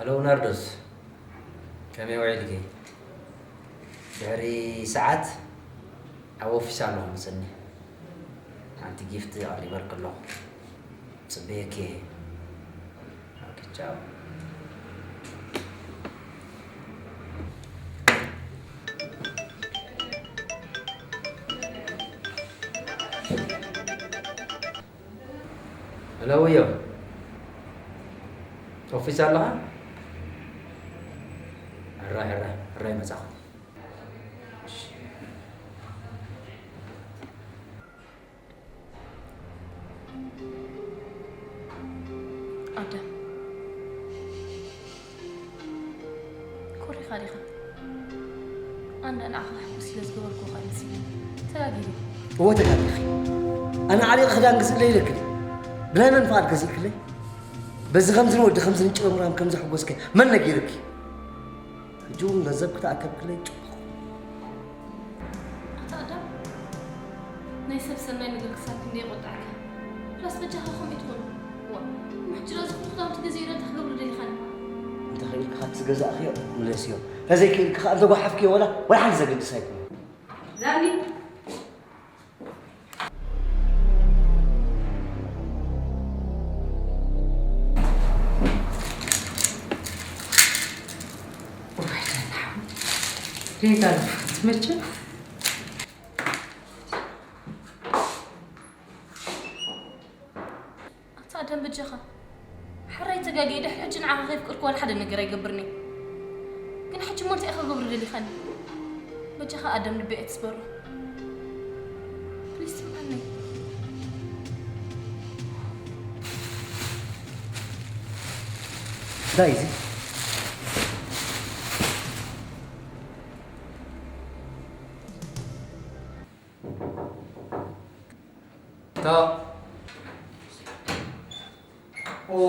ሄሎ ናርዶስ፣ ከመይ ውዒልኪ? ድሕሪ ሰዓት ኣብ ኦፊስ ኣለኹ፣ ምጽኒ። ሓንቲ ጊፍት ኣቕሪበልኪ ኣለኹ። ጽበየኪ እየ። ኦኬ፣ ቻው። ሄሎ፣ ወዮ። ኦፊስ ኣለኻ? ሕራይ፣ ሕራይ፣ ሕራይ መጻኹ። እሺ። ኣዳም፣ ኮሪኻ ዲኻ? ኣነ ንዓኻ ሕጉስ ስለ ዝገበርኩኻ እዩ መሲሉኒ። ተጋጊየ። እወ ተጋጊኺ። ኣነ ዓሊቐ ክዳን ግዝእለይ ኢለኪ ድየ? ብናይ መን ፍቓድ ገዚእክለይ? በዚ ከምዝን ወዲ ከምዝን ጭረሙራም ከም ዘሐጎስከ መን ነጊርኪ? ሕጂ እውን ገንዘብ ክተኣከብክለይ ጽቡቕ። ኣታ ኣዳም፣ ናይ ሰብ ሰናይ ነገር ክሳብ ክንደይ የቖጥዓካ? ፕላስ በጃኻ ከምኡ ኣይትኹን። ዋ፣ እሞ ሕጂ ዳኣ እዚ ኩሉ ክዳውንቲ ገዚኤ ዶ እንታይ ክገብሮ ደሊኻኒ? እንተ ኽኢልኪ ካብቲ ዝገዛእክዮ ምለስዮ። እንተ ዘይክኢልኪ ከኣ እንተ ጓሓፍክዮ ወላ፣ ወላ ሓንቲ ዘገድስ ኣይኮነን። ዳኒ። ጌታ መቸም ኣታ ኣደም በጃኻ። ሕራይ ተጋግየ ድሕሪ ሕጂ ንዓኻ ከይፍቅርኩ ዋላ ሓደ ነገር ኣይገብርን እየ። ግን ሕጂ እሞ እንታይ ኢኻ ክገብር ደሊኻኒ? በጃኻ ኣደም ልበይ ኣይትስበሮ። ፕሊዝ ስምዓኒ። እንታይ እዚ? ታ ኦ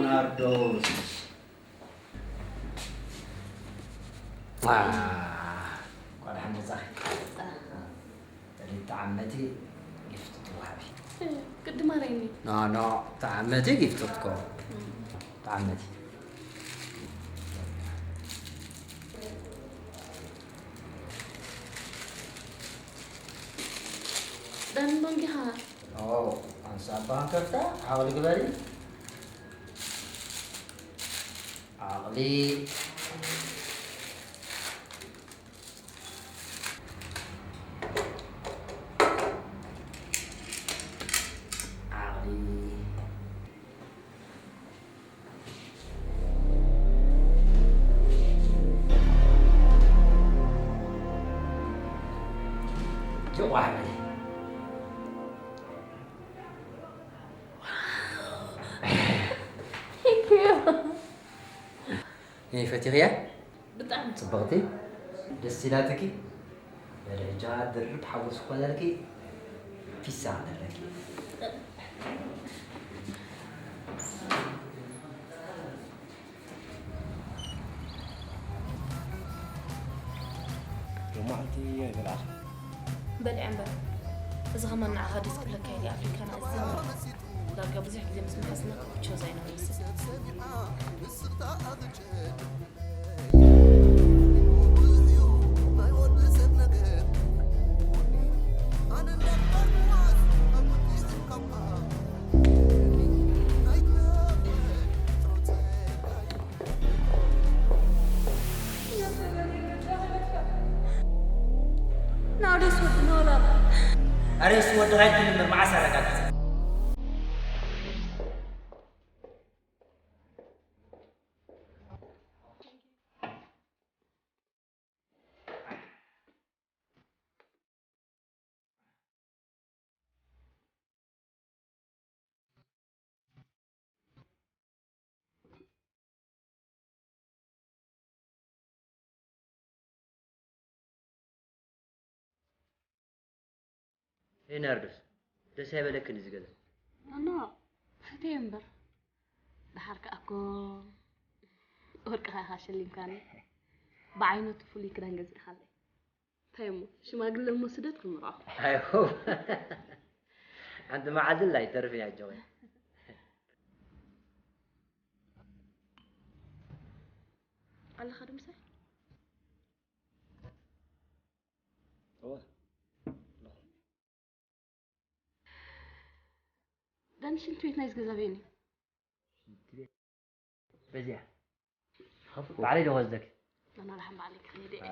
ናርዶስ። ዋ፣ እንኳዕ ደሓን መጻኺ። ጸሊም ተዓመቲ ጊፍት ትወሃቢ። ቅድም ኣረይኒ። ኖ፣ ኖ፣ ተዓመቲ ጊፍት ትኮ። ተዓመቲ። ዳን ሎንጊኻ። ኦ፣ ኣንሳ ኣባኻ ከፍታ፣ ዓቕሊ ግበሪ። ዓቕሊ። ዓቕሊ። ጀዋህሪ። Thank you. እኔ ፈቲኽያ? ብጣዕሚ። ጽብቕቲ። ደስ ኢላትኪ? በሊ ሕጂ ኸኣ ድርብ ሓጎስ ክኾነልኪ ፒሳ ክነለኪ። ሎማዓንቲ ኣይበላዕኻ። በሊዐ እምበር። እዚ ኸማን ንዓኻ ደስ ክብለካ ኢለ ኣፍሪካና እዝን ዳርጋ ብዙሕ ግዜ ምስ መሓዝና ክምችወዛ ኢና ንወስድ። ናርዶስ ወዲ ኖላ። ኣሬስ ወዲ ራይት ንምር መዓስ ኣረጋግጸ። ሄይ ናርዶስ፣ ደስ ኣይበለክን እዚ ገዛ? ኣኖ፣ ፈትየ እምበር። ደሓር ከኣ እኮ ወርቅኻ ኢኻ ሸሊምካኒ። ብዓይነቱ ፍሉይ ክዳን ገዚእኻለይ። እንታይ እሞ፣ ሽማግለ እሞ ስደት ክምርዖ። I hope። ሓንቲ መዓልቲ ኣይተርፍን እያ ኣጆኺ። ኣለኻ ዶ ምሳይ? እወ። ዳኒ፣ ሽንቲ ቤት ናይዚ ገዛ በየን እዩ? በዚያ። ባዕለይ ዶ ወስደኪ? ኣና ደሓን ባዕለይ ክኸይድ እየ።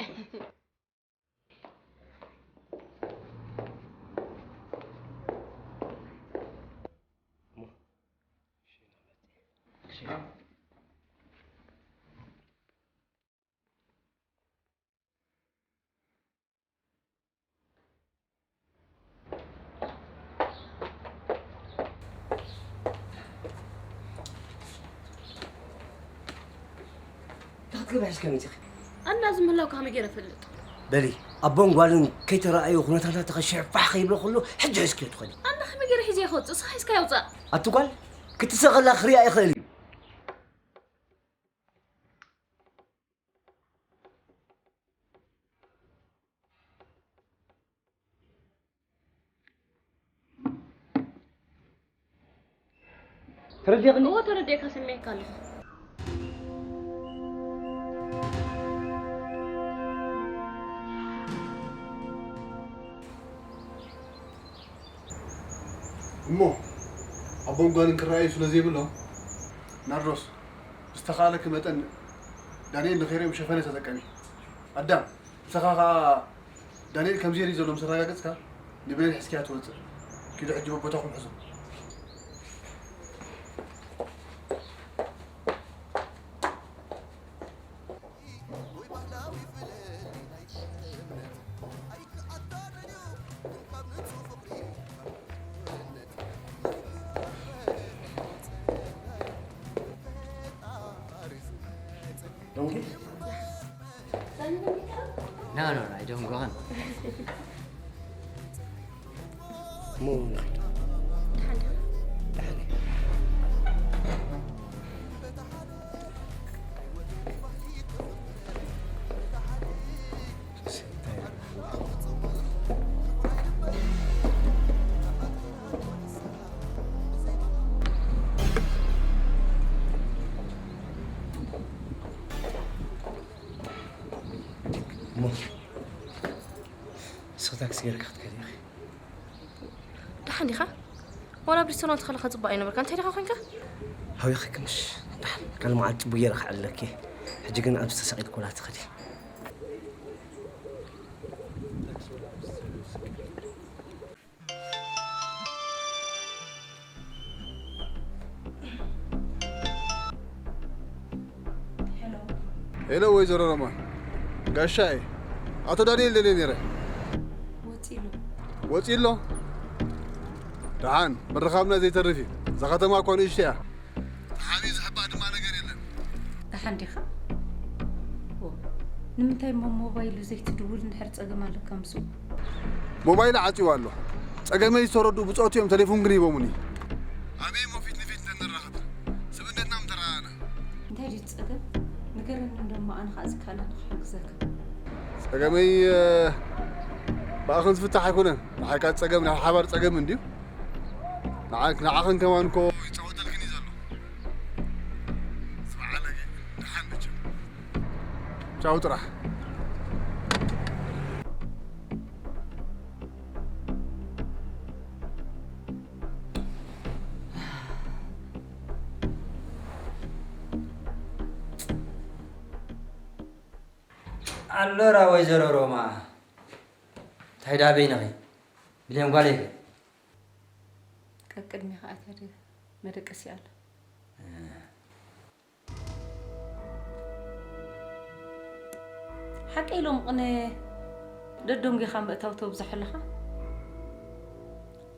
እንታይ ክትገብሪ ሒዝካ መፂኺ? ኣና፣ እዚ ምህላውካ ከመይ ገይረ እፈልጥ? በሊ፣ ኣቦን ጓልን ከይተረኣዩ ኩነታትና ተኸሺሑ ፋሕ ከይብሎ ከሎ ሕጂ ሒዝክዮ ትኸዲ። ኣና፣ ከመይ ገይረ ሒዘ ይኸውፅእ? ንስኻ ሒዝካ የውፅእ። ኣቲ ጓል፣ ክትስእ ከላ ክሪኣ ይኽእል እዩ። ተረዲእክኒ? እወ፣ ተረዲእካ፣ ስሚዕካ ኣለኹ። እሞ ኣቦን ጓልን ክረኣዩ ስለ ዘይብሎም፣ ናርዶስ፣ ብዝተኻእለኪ መጠን ዳንኤል ንኸይሪኦም ሸፈነ ተጠቀሚ። ኣዳም፣ ንስኻ ኸኣ ዳንኤል ከምዚ ሪኢ ዘሎ ምስ ኣረጋገጽካ፣ ንብሌን ሒዝካያ ትወጽእ። ኪዱ ሕጂ በቦታኹም ሕዙ። Don't get No, no, no, I don't go on. Mo. እሞ ንስኺ ታክሲ ገይርካ ክትከዲ ኢኺ። ደሓን ዲኻ? ዋላ ኣብ ሬስቶራንት ከለኻ ጽቡቕ ኣይነበርካን። እንታይ ዲኻ ኮንካ? ሃዊኺ ክምሽ። ደሓን ካልእ መዓልቲ ጽቡቕ ገይረ ክዕልለኪ። ሕጂ ግን ኣብዚ ተሰቒልኪ ወላ ትኸዲ። ሄሎ ወይዘሮ ሮማ፣ ጋሻ እየ። ኣቶ ዳንኤል ደልየ ነይረ። ወፂ ኣሎ። ወፂ ኣሎ? ደሓን ምርኻብና ዘይተርፍ እዩ። እዛ ከተማ እኳ ንእሽቶ እያ። ተሓቢኡ ዝሕባእ ድማ ነገር የለን። ደሓን ዲኻ? ኦ፣ ንምንታይ እሞ ሞባይሉ ዘይትድውል እንድሕር ጸገም ኣለካ ምስኡ? ሞባይል ዓጺዋ ኣሎ። ጸገመይ ዝተረድኡ ብጾቱ እዮም ቴሌፎን ግን ሂቦሙኒ። ኣበይ እሞ ፊት ንፊት እንተንራኸብ? ስብእነትና ምተረኣኣና። እንታይ ድዩ ጸገም? ንገረኒ እንዶ እሞ ኣነ ኸኣ ዝከኣለኒ ክሕግዘካ። ጸገመይ፣ እ፣ ብኣኽን ዝፍታሕ ኣይኮነን። ንሓይካ ጸገም ናይ ሓባር ጸገም እንድዩ። ንዓክ-፣ ንዓኽን ከማን እኮ ይጻወተልክን እዩ ዘሎ። ስማዕ ኣለኪ፣ ደሓን ብቻ። ቻው ጥራሕ። ኣሎራ ወይዘሮ ሮማ፣ እንታይ ዳ በይንኺ? ብሌን ጓለይ ከ? ቀቅድሜ ከኣ ተደ-፣ መደቀሲ ኣሎ። ሓቀይ ሎም ቅነ ደዶንጌኻ ምእታው ተብዝሖ ኣለኻ።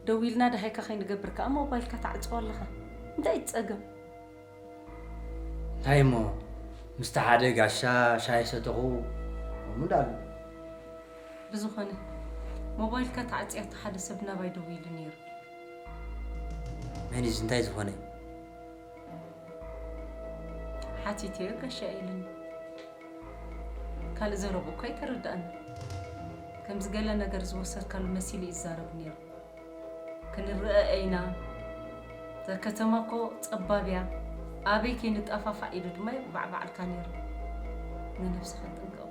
ደዊልና ደሃይካ ከይንገብር ከኣ ሞባይልካ ተዓጽዎ ኣለኻ። እንታይ እዩ ጸገም? እንታይ እሞ፣ ምስቲ ሓደ ጋሻ ሻሂ ሰተኹ፣ ከምኡ እንዳሉ። ብዝኾነ፣ ሞባይልካ ተዓጽያቶ ሓደ ሰብ ናባይ ደዊሉ ነይሩ። መን እዩ እዚ? እንታይ ዝኾነ? ሓቲተዮ ጋሻ ኢሉኒ። ካልእ ዘረብኡ እኳ ኣይተረድኣኒ። ከምዚ ገለ ነገር ዝወሰድካሉ መሲሉ እዩ ዝዛረብ ነይሩ። ክንረኣእ ኢና። እዛ ከተማ እኮ ጸባብ እያ። ኣበይ ከይንጣፋፋዕ ኢሉ ድማ ይባዕባዓልካ ነይሩ። ንነብስኻ ጠንቀቕ።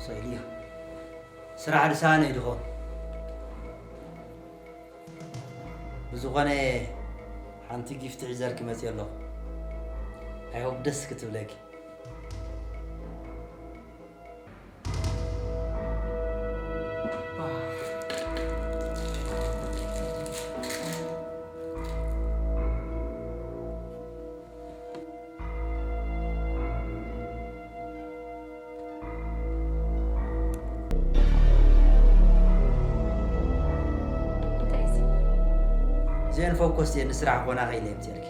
ሰኢልዮ ስራሕ ልሳነ እዩ ድኾን። ብዝኾነ ሓንቲ ጊፍቲ ሒዘልኪ መፅእ ኣለኹ። ኣይሆብ ደስ ክትብለኪ። እዚአን ፎኮስ እየን ንስራሕ ኮና ከይለ የምፅልኪ።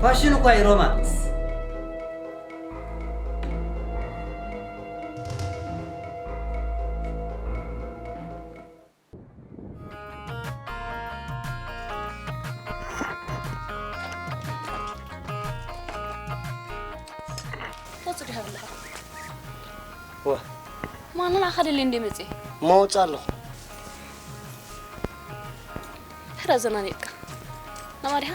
ፋሽን እኳ እዩ ሮማንስ። ወፁ ዲሃ ኣለኻ ወ ማን ንዓኻ ደልየ እንደ መፅእ መውፃ ኣለኹ። ሕራ ዘናኒቕካ ናባዲኻ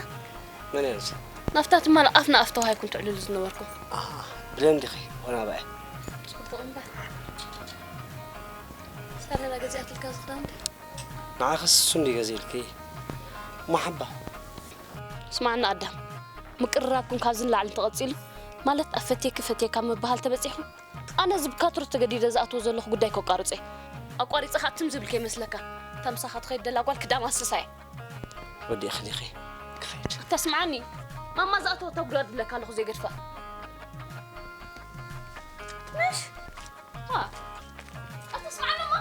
መን እያ ንሳ? ናፍታ ትማል ኣፍ ንኣፍ ተዋሂኩም ትዕልሉ ዝነበርኩም ኣሃ፣ ብሌን ዲኺ? ወናባዒ ፅቡቕ እምበር ሳለላ ገዚኣትልካ ዝኽዳን ዶ ንዓኸስ እሱ እንዲ ገዚእልኪ ማሓባ ስማዕና ኣዳም ምቅርራብኩም ካብዚ ንላዕሊ እንተቐፂሉ ማለት ኣብ ፈቴኪ ፈቴካ ምበሃል ተበፂሕኩም ኣነ እዚ ብካትሮ ተገዲደ ዝኣትዎ ዘለኹ ጉዳይ ከቋርፀ ኣቋሪፀ ከዓ ትም ዝብል ከይመስለካ እታ ምሳኻ ትኸይድ ደላ ጓል ክዳም ኣስሳ እየ ወዲእኺ ዲኺ ክኸይድ ተስምዓኒ ማማ ዝኣተወታ ጉዳድ ብለካ ኣለኹ ዘይገድፋ ምሽ ኣተስምዓኒ እሞ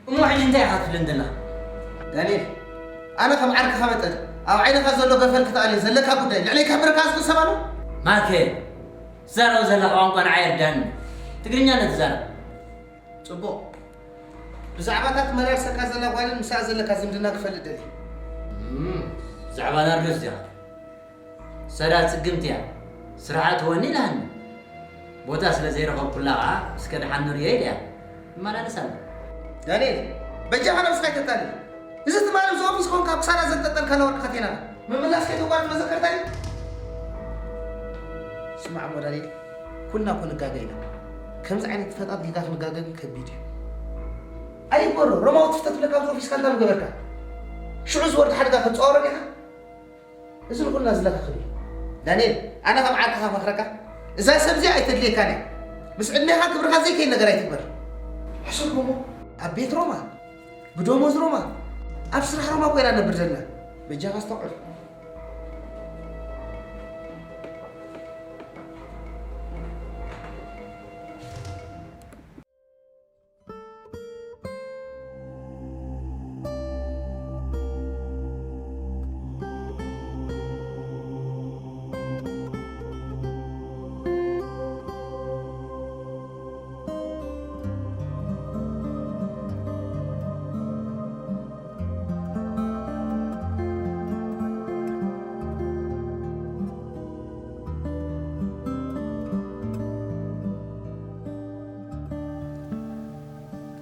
እሞ ሕጂ እንታይ ኢኻ ትብልን ዘላ ዳንኤል? ኣነ ከም ዓርክኻ መጠን ኣብ ዓይንኻ ዘሎ ገፈል ክትኣልዮ ዘለካ ጉዳይ ልዕለይ ከሕብረካ ዝኽእል ሰብ ኣሎ? ማከ ትዛረቦ ዘለኻ ቋንቋ ንዓይ ኣይርዳኒ። ትግርኛ ነ ትዛረብ። ጽቡቕ። ብዛዕባ እታ ትመላልሰካ ዘላ ጓልን ምስኣ ዘለካ ዝምድና ክፈልጥ ደልየ። እም፣ ብዛዕባ ናርዶስ ዲኻ? ሰዳ ጽግምቲ እያ። ስርሓ ትወኒ ኢላኒ። ቦታ ስለ ዘይረኸብኩላ ኸዓ እስከ ደሓን ንርእዮ ኢለያ። እመላለስ ኣለ። ዳንኤል፣ በጃኻ ነብስኻ ኣይተታልል። እዚ ትማሊ ኣብዚ ኦፊስ ኮንካ ኣብ ክሳዳ ዘንጠልጠልካላ ወርቅኻ ቴና ምምላስ ከይተቋርጽ መዘከርታ እዩ። ስማዕ እሞ ዳንኤል፣ ኩልና እኮ ንጋገ ኢና። ከምዚ ዓይነት ፈጣጥ ጌጋ ክንጋገ ግን ከቢድ እዩ። ኣይግበሮ፣ ሮማዊት ትፍተ ትብለካ ኣብዚ ኦፊስካ እንታይ ምገበርካ? ሽዑ ዝወርድ ሓደጋ ከትጸዋሮ ዲኻ? እዚ ንኹልና ዝለኻኽል እዩ። ዳንኤል፣ ኣነ ከም ዓርክኻ መኽረካ፣ እዛ ሰብ እዚኣ ኣይተድልየካን እያ። ምስ ዕድሜኻ ክብርኻ ዘይከይድ ነገር ኣይትግበር። ሕሰቦ እሞ፣ ኣብ ቤት ሮማ፣ ብደሞዝ ሮማ፣ ኣብ ስራሕ ሮማ እኮ ኢና ነብር ዘለና። በጃኻ ኣስተውዕል።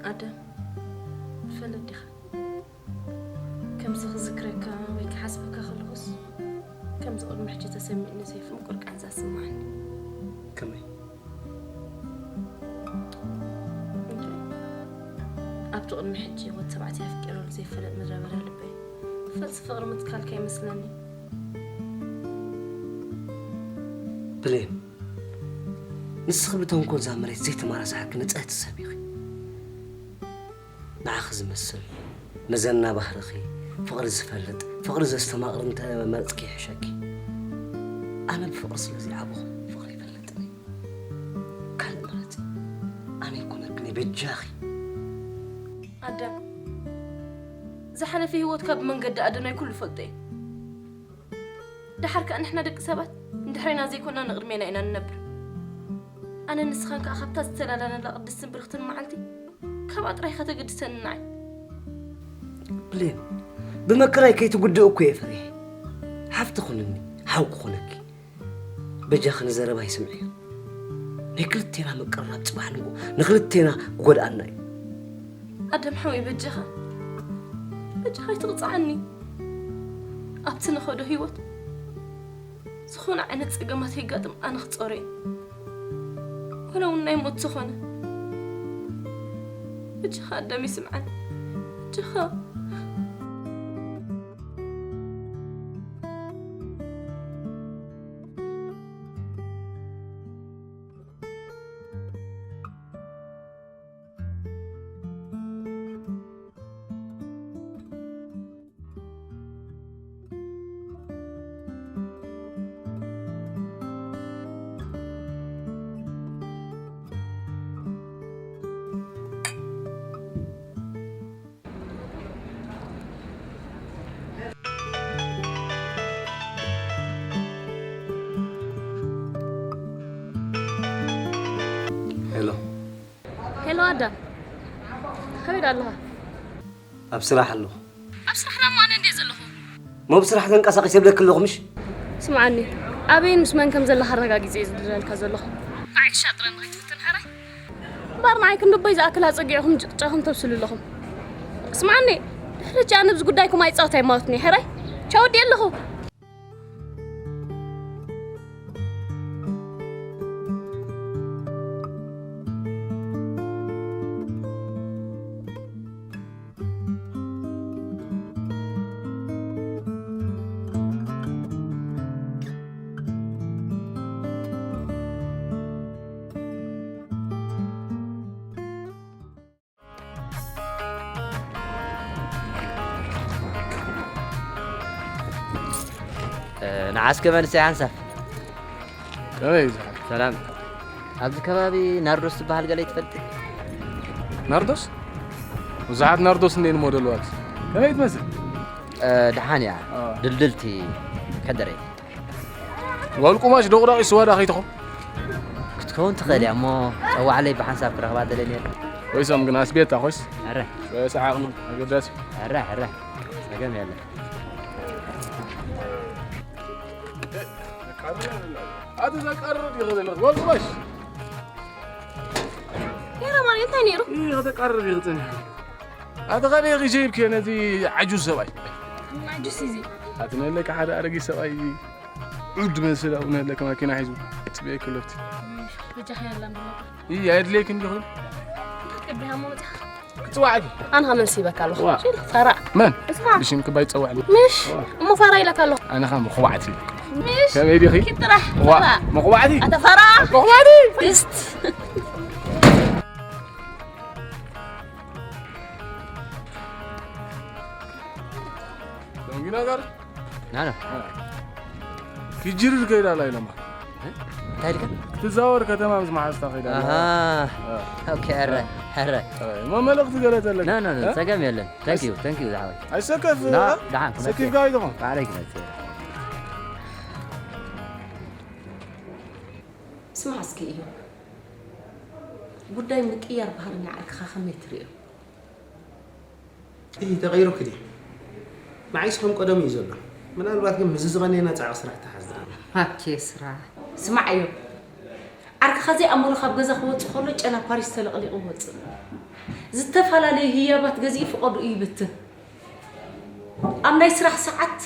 ኣዳም፣ ትፈልጥ ዲኻ? ከምዚ ክዝክረካ ወይ ክሓስበካ ከለኹስ፣ ከምዚ ቅድሚ ሕጂ ተሰሚዕኒ ዘይፈልጥ ምቁር ቃንዛ ዝስምዓኒ። ከመይ? እንታይ? ኣብቲ ቅድሚ ሕጂ ወዲ ተባዕታይ ኣፍቂረሉ ዘይፈልጥ ምድረ በዳ ልበይ፣ ፈልሲ ፍቕሪ ምትካልካ ይመስለኒ። ብሌን፣ ንስኺ ብተንኮል እዛ መሬት ዘይተመራሳሕኪ ንጽህቲ ሰብ ኢኺ። ንዓኺ ዝመስል መዘና ባህርኺ፣ ፍቕሪ ዝፈልጥ፣ ፍቕሪ ዘስተማቕር እንተ መርጽኪ ይሕሸኪ። ኣነ ብፍቕሪ ስለ ዘይዓበኹ ፍቕሪ ይፈልጥኒ። ካልእ ምረጺ። ኣነ ኣይኮነክን እየ በጃኺ። ኣዳም፣ ዝሓለፈ ህይወትካ ብመንገዲ ኣደናይ ኩሉ ፈልጦ እየ። ደሓር ከኣ ንሕና ደቂ ሰባት ንድሕሬና ዘይኮና ንቕድሜና ኢና ንነብር። ኣነ ንስኻን ከኣ ካብታ ዝተላላነላ ቅድስትን ብርኽትን መዓልቲ ካብኣ ጥራይ ኢኻ ተገድሰኒ ንዓይ። ብሌን፣ ብመከራይ ከይትጉድእ እኮ እየ ፈሪሐ። ሓፍቲ ኩንኒ፣ ሓው ክኾነኪ። በጃኺ ንዘረባይ ስምዕዮ። ናይ ክልቴና ምቅርራብ ጽባሕ ንግሆ ንክልቴና ክጎድኣና እዩ። ኣደም ሓወይ በጃኻ በጃኻ ኣይትቕጽዓኒ። ኣብቲ ንኸዶ ህይወት ዝኾነ ዓይነት ጸገማት የጋጥም ኣነ ክጸሮ እየ። ወላ እውን ናይ ሞት ዝኾነ። በጃኻ ኣዳም ይስምዓኒ። በጃኻ። ሄሎ። ሄሎ ኣዳም፣ ከመይ ኣለኻ? ኣብ ስራሕ ኣለኹ። ኣብ ስራሕ ዳሞ ኣነ እንድየ ዘለኹ። ሞ ብስራሕ ተንቀሳቒሰ ይብለኪ ኣለኹ ምሽ? ስምዓኒ፣ ኣበይን ምስ መን ከም ዘለኻ ኣረጋጊጸ እየ ዝድለልካ ዘለኹ። ንዓይ ክሻጥረኒ ከይትፍትን ሕራይ። እምበኣር ንዓይ ክንዲ ኣቦይ ዝኣክል ኣጸጊዕኹም ጭቕጫኹም ተብስሉ ኣለኹም። ስምዓኒ፣ ድሕሪ ሕጂ ኣነ ኣብዚ ጉዳይኩም ኣይጻወት ኣይማወትኒ ሕራይ። ቻው፣ ወዲኤ ኣለኹ። እ፣ ንዓስከ መንእሰይ ሓንሳብ። ከመይ እዩ ዝሓል? ሰላም። ኣብዚ ከባቢ ናርዶስ ትበሃል ገለ ትፈልጥ? ናርዶስ? ብዙሓት ናርዶስ እንዴ ንሞ ደለዋት። ከመይ ትመስል? እ፣ ደሓን እያ። አ። ድልድልቲ ከደረይ። ጓል ቁማሽ ዶቕዳቒ ስዋ ዳ ከይትኾን? ክትከውን ትኽእል እያ እሞ ጸዋዕለይ ብሓንሳብ ክረኽባ ደለ ነይረ። ኮይሶም ግን ኣስቤታ ኮይስ? ኣረ። ሰዓቕኑ ኣገዳሲ። ኣረ፣ ኣረ። ጸገም የለን። ኣቲ ዘቃርር ይኸዘለ ጓል ቁማሽ። ጌራ ማርያም እንታይ ነይሩ? ይኸተቃርር ይኽጽን። ኣቲ ኻበይ ኺሸይብክ ነዚ ዓጁዝ ሰብኣይ? ዓጁዝ እዚ። ኣቲ ነለካ ሓደ ኣረጊት ሰብኣይ ዑድ መስል ኣብኡ ነለካ ማኪና ሒዙ ጽበየ ክለፍቲ። በጃኻ ያላ እንድሎ። ይህ ኣይድለይክ እንዲኹም? ቅድሃ መውጻ። ክጽዋዕኪ። ኣንኻ መልሲ ይበካ ኣለኹ። ዋ። ሽል፣ ፋራ። መን? እስኻ። ብሽም ክባይ ጸዋዕኒ። ምሽ። ዋ። እሞ ፋራ ይለካ ኣለኹ። ኣንኻ ምኽዋዕቲ ይበካ። ምሽ። ከመይ ዲኺ? ኪጥራሕ። ዋ። ፋራ። ምኽዋዕቲ። ኣታ ፋራ። ምኽዋዕቲ። ድስት። ደንጊ ነገር? ናና። ክጅርር ከይዳ ኣላ ኢሎማ። እ? እንታይ ኢልካ? ክትዛወር ከተማ ምስ መሓዝታ ከይዳ ኣላ። ኣሃ። እ። ኦኬ፣ ኣረ፣ ኣረ። እ፣ እሞ መልእኽቲ ገለ ተለካ? ኖ፣ ኖ፣ ኖ፣ እ? ጸገም የለን። Thank you፣ thank you፣ ዝሓወይ። ኣይሰከፍ፣ ኖ፣ እ? ደሓን ክመጽእ። ሰኪፍካ ኣይትኾን። ባዕለይ ክመጽእ። ስማዕ እስኪ እዩ። ጉዳይ ምቅያር ባህሪ ናይ ዓርክኻ ከመይ ትርእዮ? እይ፣ ተቐይሩኪ ድዩ? ንዓይስ ከም ቀደሙ እዩ ዘሎ። ምናልባት ግን ምስዚ ዝቐነየ ናጻ ስራሕ ተሓዝ። ኣኬ ስራሕ። ስማዕ እዮ። ዓርክኻ ዘይኣመሉ ካብ ገዛ ክወጽእ ከሎ ጨና ፓሪስ ተለቕሊቑ ይወጽእ። ዝተፈላለዩ ህያባት ገዚኡ ፍቐዱ ይብትን። ኣብ ናይ ስራሕ ሰዓት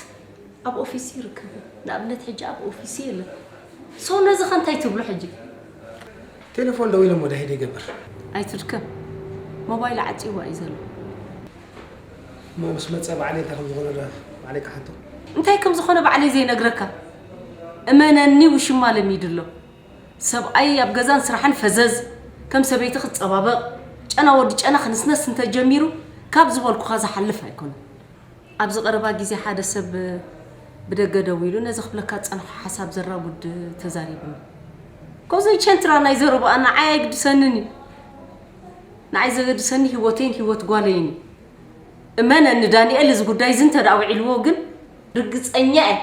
ኣብ ኦፊስ ይርከብ። ንኣብነት ሕጂ ኣብ ኦፊስ የለን። ሶ ነዚ ከ እንታይ ትብሉ ሕጂ? ቴሌፎን ደዊለ እሞ ዳሂደ ይገብር። ኣይትድከም። ሞባይል ዓጺዋ እዩ ዘሎ። እሞ ምስ መጸ ባዕለይ እንታይ ከም ዝኾነ ዶ ባዕለይ ክሓቶ? እንታይ ከም ዝኾነ ባዕለይ ዘይነግረካ? እመነኒ ውሽማ ለሚዱ ኣሎ። ሰብኣይ ኣብ ገዛን ስራሕን ፈዘዝ፣ ከም ሰበይቲ ክጸባበቕ፣ ጨና ወዲ ጨና ክንስነስ እንተጀሚሩ ካብ ዝበልኩኻ ዝሓልፍ ኣይኮነን። ኣብዚ ቀረባ ግዜ ሓደ ሰብ ብደገ ደዊሉ ነዚ ክብለካ ዝጸናሕኩ ሓሳብ ዘራጉድ ተዛሪቡኒ። ኮዘይ ቸንትራ ናይ ዘረባኣ ንዓይ ኣይግድሰንን እዩ። ንዓይ ዘገድሰኒ ህይወተይን ህይወት ጓለይን እዩ። እመነኒ ዳንኤል እዚ ጉዳይ እዚ እንተ ደኣ ውዒልዎ ግን ርግጸኛ እየ።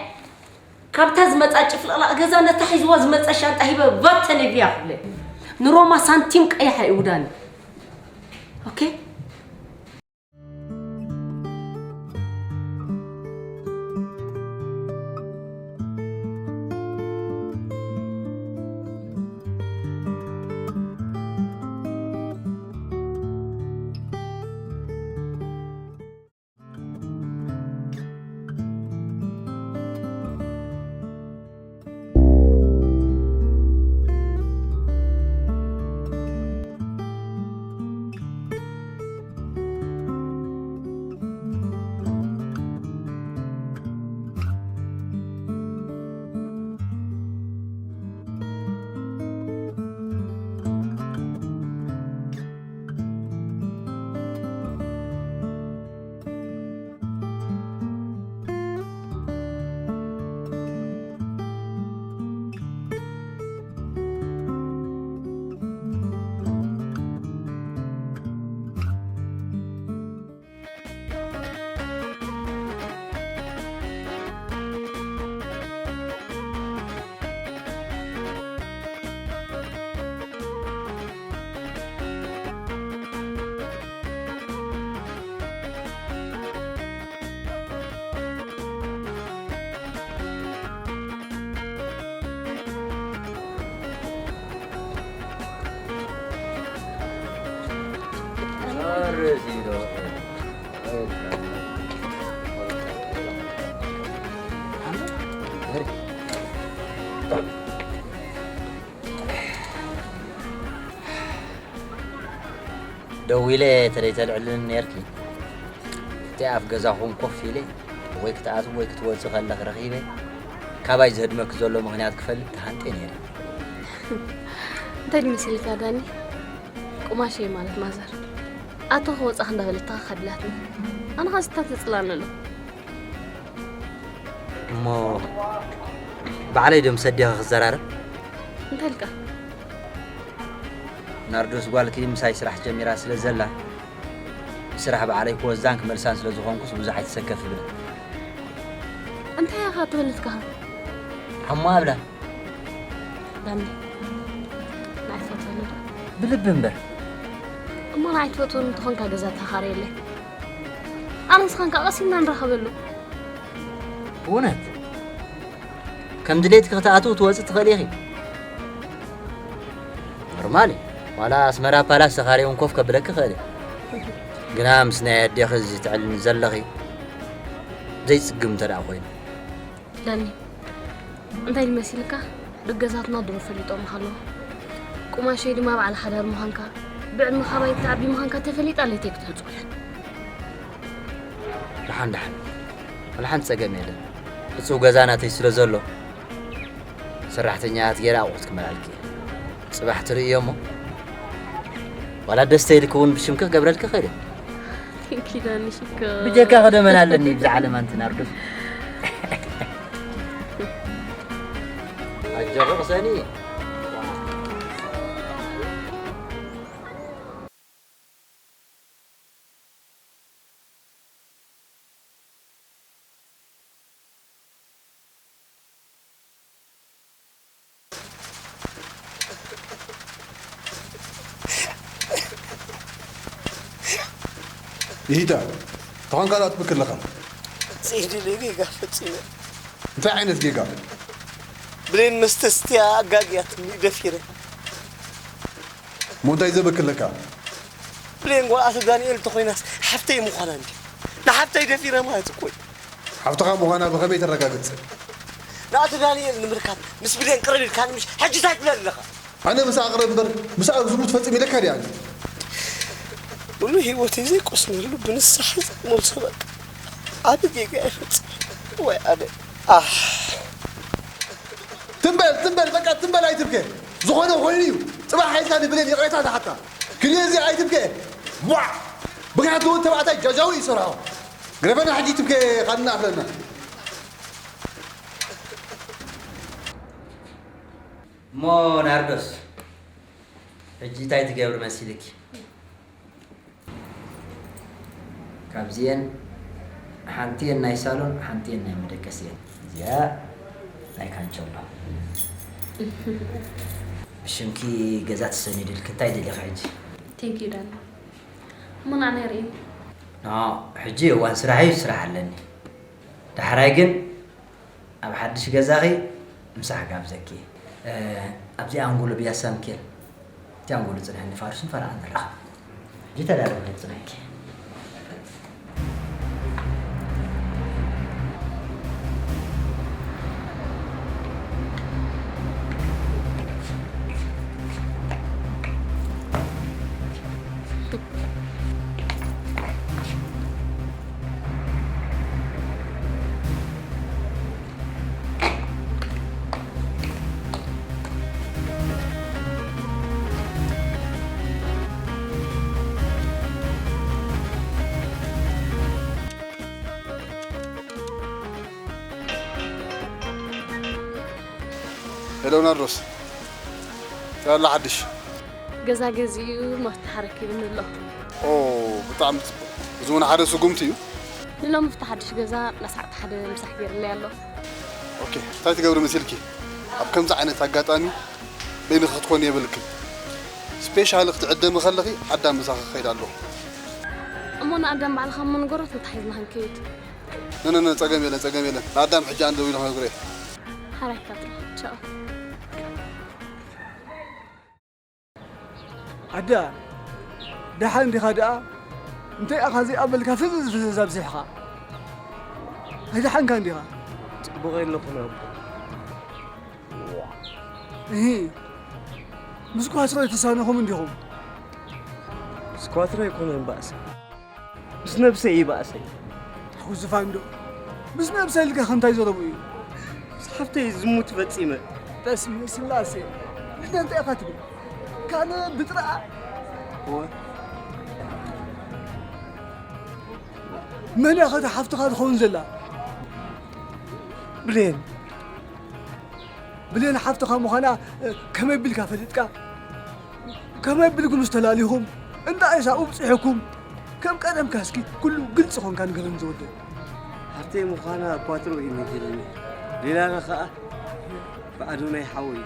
ካብታ ዝመጻ ጭፍልቕላቕ ገዛ ነታ ሒዝዋ ዝመጸ ሻንጣ ሂበ ቫተሌቪያ ክብለ። ንሮማ ሳንቲም ቀይሓ እዩ ዳኒ። ኦኬ? ደዊለ ተደይተልዕልን ነርኪ እቲ ኣፍ ገዛኹም ኮፍ ኢለ ወይ ክትኣትው ወይ ክትወፅእ ከለኽ ረኺበ ካባይ ዘህድመኪ ዘሎ ምኽንያት ክፈልጥ ተሃንጤ ነይረ። እንታይ ድመሲልካ ዳኒ? ቁማሸይ ማለት ማዘር ኣቶ ክወፃ እንዳበለታ ከቢላትኒ። ኣነ ኸዓ ስታ ተፅላነሉ። እሞ ባዕለይ ዶ ምስ ኣዴኺ ክዘራረብ? እንታይ ኢልካ? ናርዶስ ጓልኪ ምሳይ ስራሕ ጀሚራ ስለ ዘላ ንስራሕ ባዕለይ ክወዛን ክመልሳን ስለ ዝኾንኩስ ብዙሕ ኣይትሰከፊ ብለ። እንታይ ኢኻ ትብል ንስኻ? ሓሞ ኣብላ ዳኒ ንዓይ ትፈትወኒ ዶ? ብልቢ እምበር። እሞ ንዓይ ትፈትወኒ እንተኾንካ ገዛ ተኻርየለይ። ኣነ ንስኻን ከኣ ቀሲና ንራኸበሉ። እውነት ከም ድሌትኪ ክትኣትው ትወፅእ ትኽእል ኢኺ። ኖርማል እዩ። ዋላ ኣስመራ ፓላስ ተኻርየ እውን ኮፍ ከብለኪ ይኽእል እየ። ግና ምስ ናይ ኣዴኺ እዚ ትዕልኒ ዘለኺ ዘይፅግም እንተ ደኣ ኮይኑ። ዳኒ እንታይ ኢሉ መሲልካ? ደገዛትና ድሮ ፈሊጦም ኣለዉ። ቁማሸይ ድማ በዓል ሓዳር ምዃንካ ብዕድመ ካባይ ትዓቢ ምዃንካ ተፈሊጣ ለይተይ ክትሕጽበለን። ደሓን ደሓን ወላ ሓንቲ ጸገም የለን። ሕጹው ገዛ ናተይ ስለ ዘሎ ሰራሕተኛታት ገይረ ኣቑሑት ክመላልክ እየ። ጽባሕ ትርእዮ እሞ ዋላ ደስተ ኢልክ እውን ብሽምኪ ክገብረልኪ ክእል እየ። ኪዳን ሽኮር ብጀካ ክደመን ኣለኒ ብዛ ዓለም ኣንቲ ናርዶስ። ኣጆኺ ቅሰኒ። ይሂዳ ተኾንካ ዶ ትብክ ኣለኻ? ዘይድለ ጌጋ ፈጺመ። እንታይ ዓይነት ጌጋ? ብሌን መስተ ስትያ ኣጋግያትኒ ደፊረ። እሞ እንታይ ዘበክ ኣለካ? ብሌን ጓል ኣቶ ዳንኤል እንተኾይናስ ሓፍተይ ምዃና እንዲ ንሓፍተይ ደፊረ ማለት እኮ እዩ። ሓፍትኻ ምዃና ብኸመይ ተረጋግጽ? ንኣቶ ዳንኤል ንምርካብ ምስ ብሌን ቅርብ ኢልካ ንምሽ ሕጂ እንታይ ትብል ኣለኻ? ኣነ ምስኣ ቅረብ እምበር ምስኣ ዝሙት ፈጽም ኢለካ ድያ ኣነ? ሙሉ ህይወተይ ዘይቆስነሉ ብንስሓ ዝቕመል ሰበቅ ዓቢ ጌጋ ይፈጽም ወይ ኣነ ኣሕ ትንበል ትንበል በቃ ትንበል ኣይትብከ ዝኾነ ኮይኑ እዩ ጽባሕ ሓይልካ ንብሌን ይቕሬታ ዝሓታ ክንዮ እዚ ኣይትብከ ቧዕ ብግሓት ዝወት ተባዕታይ ጃጃዊ ይሰርሖ ግረፈና ሕጂ ትብከ ኻንና ኣኽለና እሞ ናርዶስ ሕጂ እንታይ ትገብሪ መሲልኪ? ካብዚኤን ሓንቲኤን ናይ ሳሎን ሓንቲኤን ናይ መደቀሲኤን እዚኣ ናይ ካንቸሎ ብሽምኪ ገዛ ተሰኒድልኪ እንታይ ደሊኺ ሕጂ? ቴንክ ዩ ዳኒ እሞ ንዓና የርእየኒ። ኖ ሕጂ እዋን ስራሕ እዩ ስራሕ ኣለኒ ዳሕራይ ግን ኣብ ሓድሽ ገዛኺ ምሳሕ ጋብዘኪ። ኣብዚ ኣንጎሎ ብያሳ ሚካኤል እቲ ኣንጎሎ ፅንሐኒ ፋርሱን ፈረቓን ንራኸብ። ሕጂ ተዳለዊ ክፅንሐኪ። ሄሎ ናርዶስ፣ እንታይ ኣሎ ሓድሽ? ገዛ ገዚኡ መፍትሕ ኣረኪብኒ ኣሎ። ኦ፣ ብጣዕሚ ጽቡቕ። እዚ እውን ሓደ ስጉምቲ እዩ። ንሎሚ ፍታ ሓድሽ ገዛ ናስዓት ሓደ ምሳሕ ገይርለይ ኣሎ። ኦኬ፣ እንታይ ትገብሪ መሲልኪ? ኣብ ከምዚ ዓይነት ኣጋጣሚ በይንኺ ክትኮኒ የብልክን። ስፔሻሊ ክትዕደሚ ከለኺ ኣዳም ምሳኺ ክኸይድ ኣለዎ። እሞ ንኣዳም ባዕልኻ እሞ ንገሮ ተታሒዝና ክንከይድ። ነነነ ጸገም የለን ጸገም የለን ንኣዳም ሕጂ ኣነ ደዊለ ክነግሮ እየ። ሓራይ ካትሮ ቻው። ኣዳ ደሓን እንዲኻ ደኣ እንታይ ኢኻ ዘይኣበልካ ፍዝዝ ፍዝዝ ኣብዚሕኻ? ኣይደሓንካን ዲኻ? ጽቡቕ የለኹን ኣቦ። እሂ፣ ምስ ኳትሮ ኣይተሳነኹም እንዲኹም? ምስ ኳትሮ ኣይኮነን ባእሰይ፣ ምስ ነብሰይ እዩ ባእሰይ። ኣኹ ዝፋንዶ፣ ምስ ነብሰይ ኢልካ ከምታይ ዘረቡ እዩ? ምስ ሓፍተይ ዝሙት ፈጺመ። በስመ ስላሴ፣ እንተ እንታይ ኢኻ ትብል? ካልእ ብጥራኣ? እወ። መን እያ ኸ እታ ሓፍትኻ ትኸውን ዘላ? ብሌን። ብሌን ሓፍትኻ ምዃና፣ እ፣ ከመይ ቢልካ ፈሊጥካ? ከመይ ቢልኩምስ ተላሊኹም? እንታይ እሳኡ ብጽሑኩም? ከም ቀደምካ እስኪ ኩሉ ግልጺ ኾንካ ንገረኒ ዝወደይ። ሓፍተይ ምዃና ኳትሮ እዩ ነጊሩኒ። ሌላ ኸኣ ብኣዶናይ ሓወይ እዩ።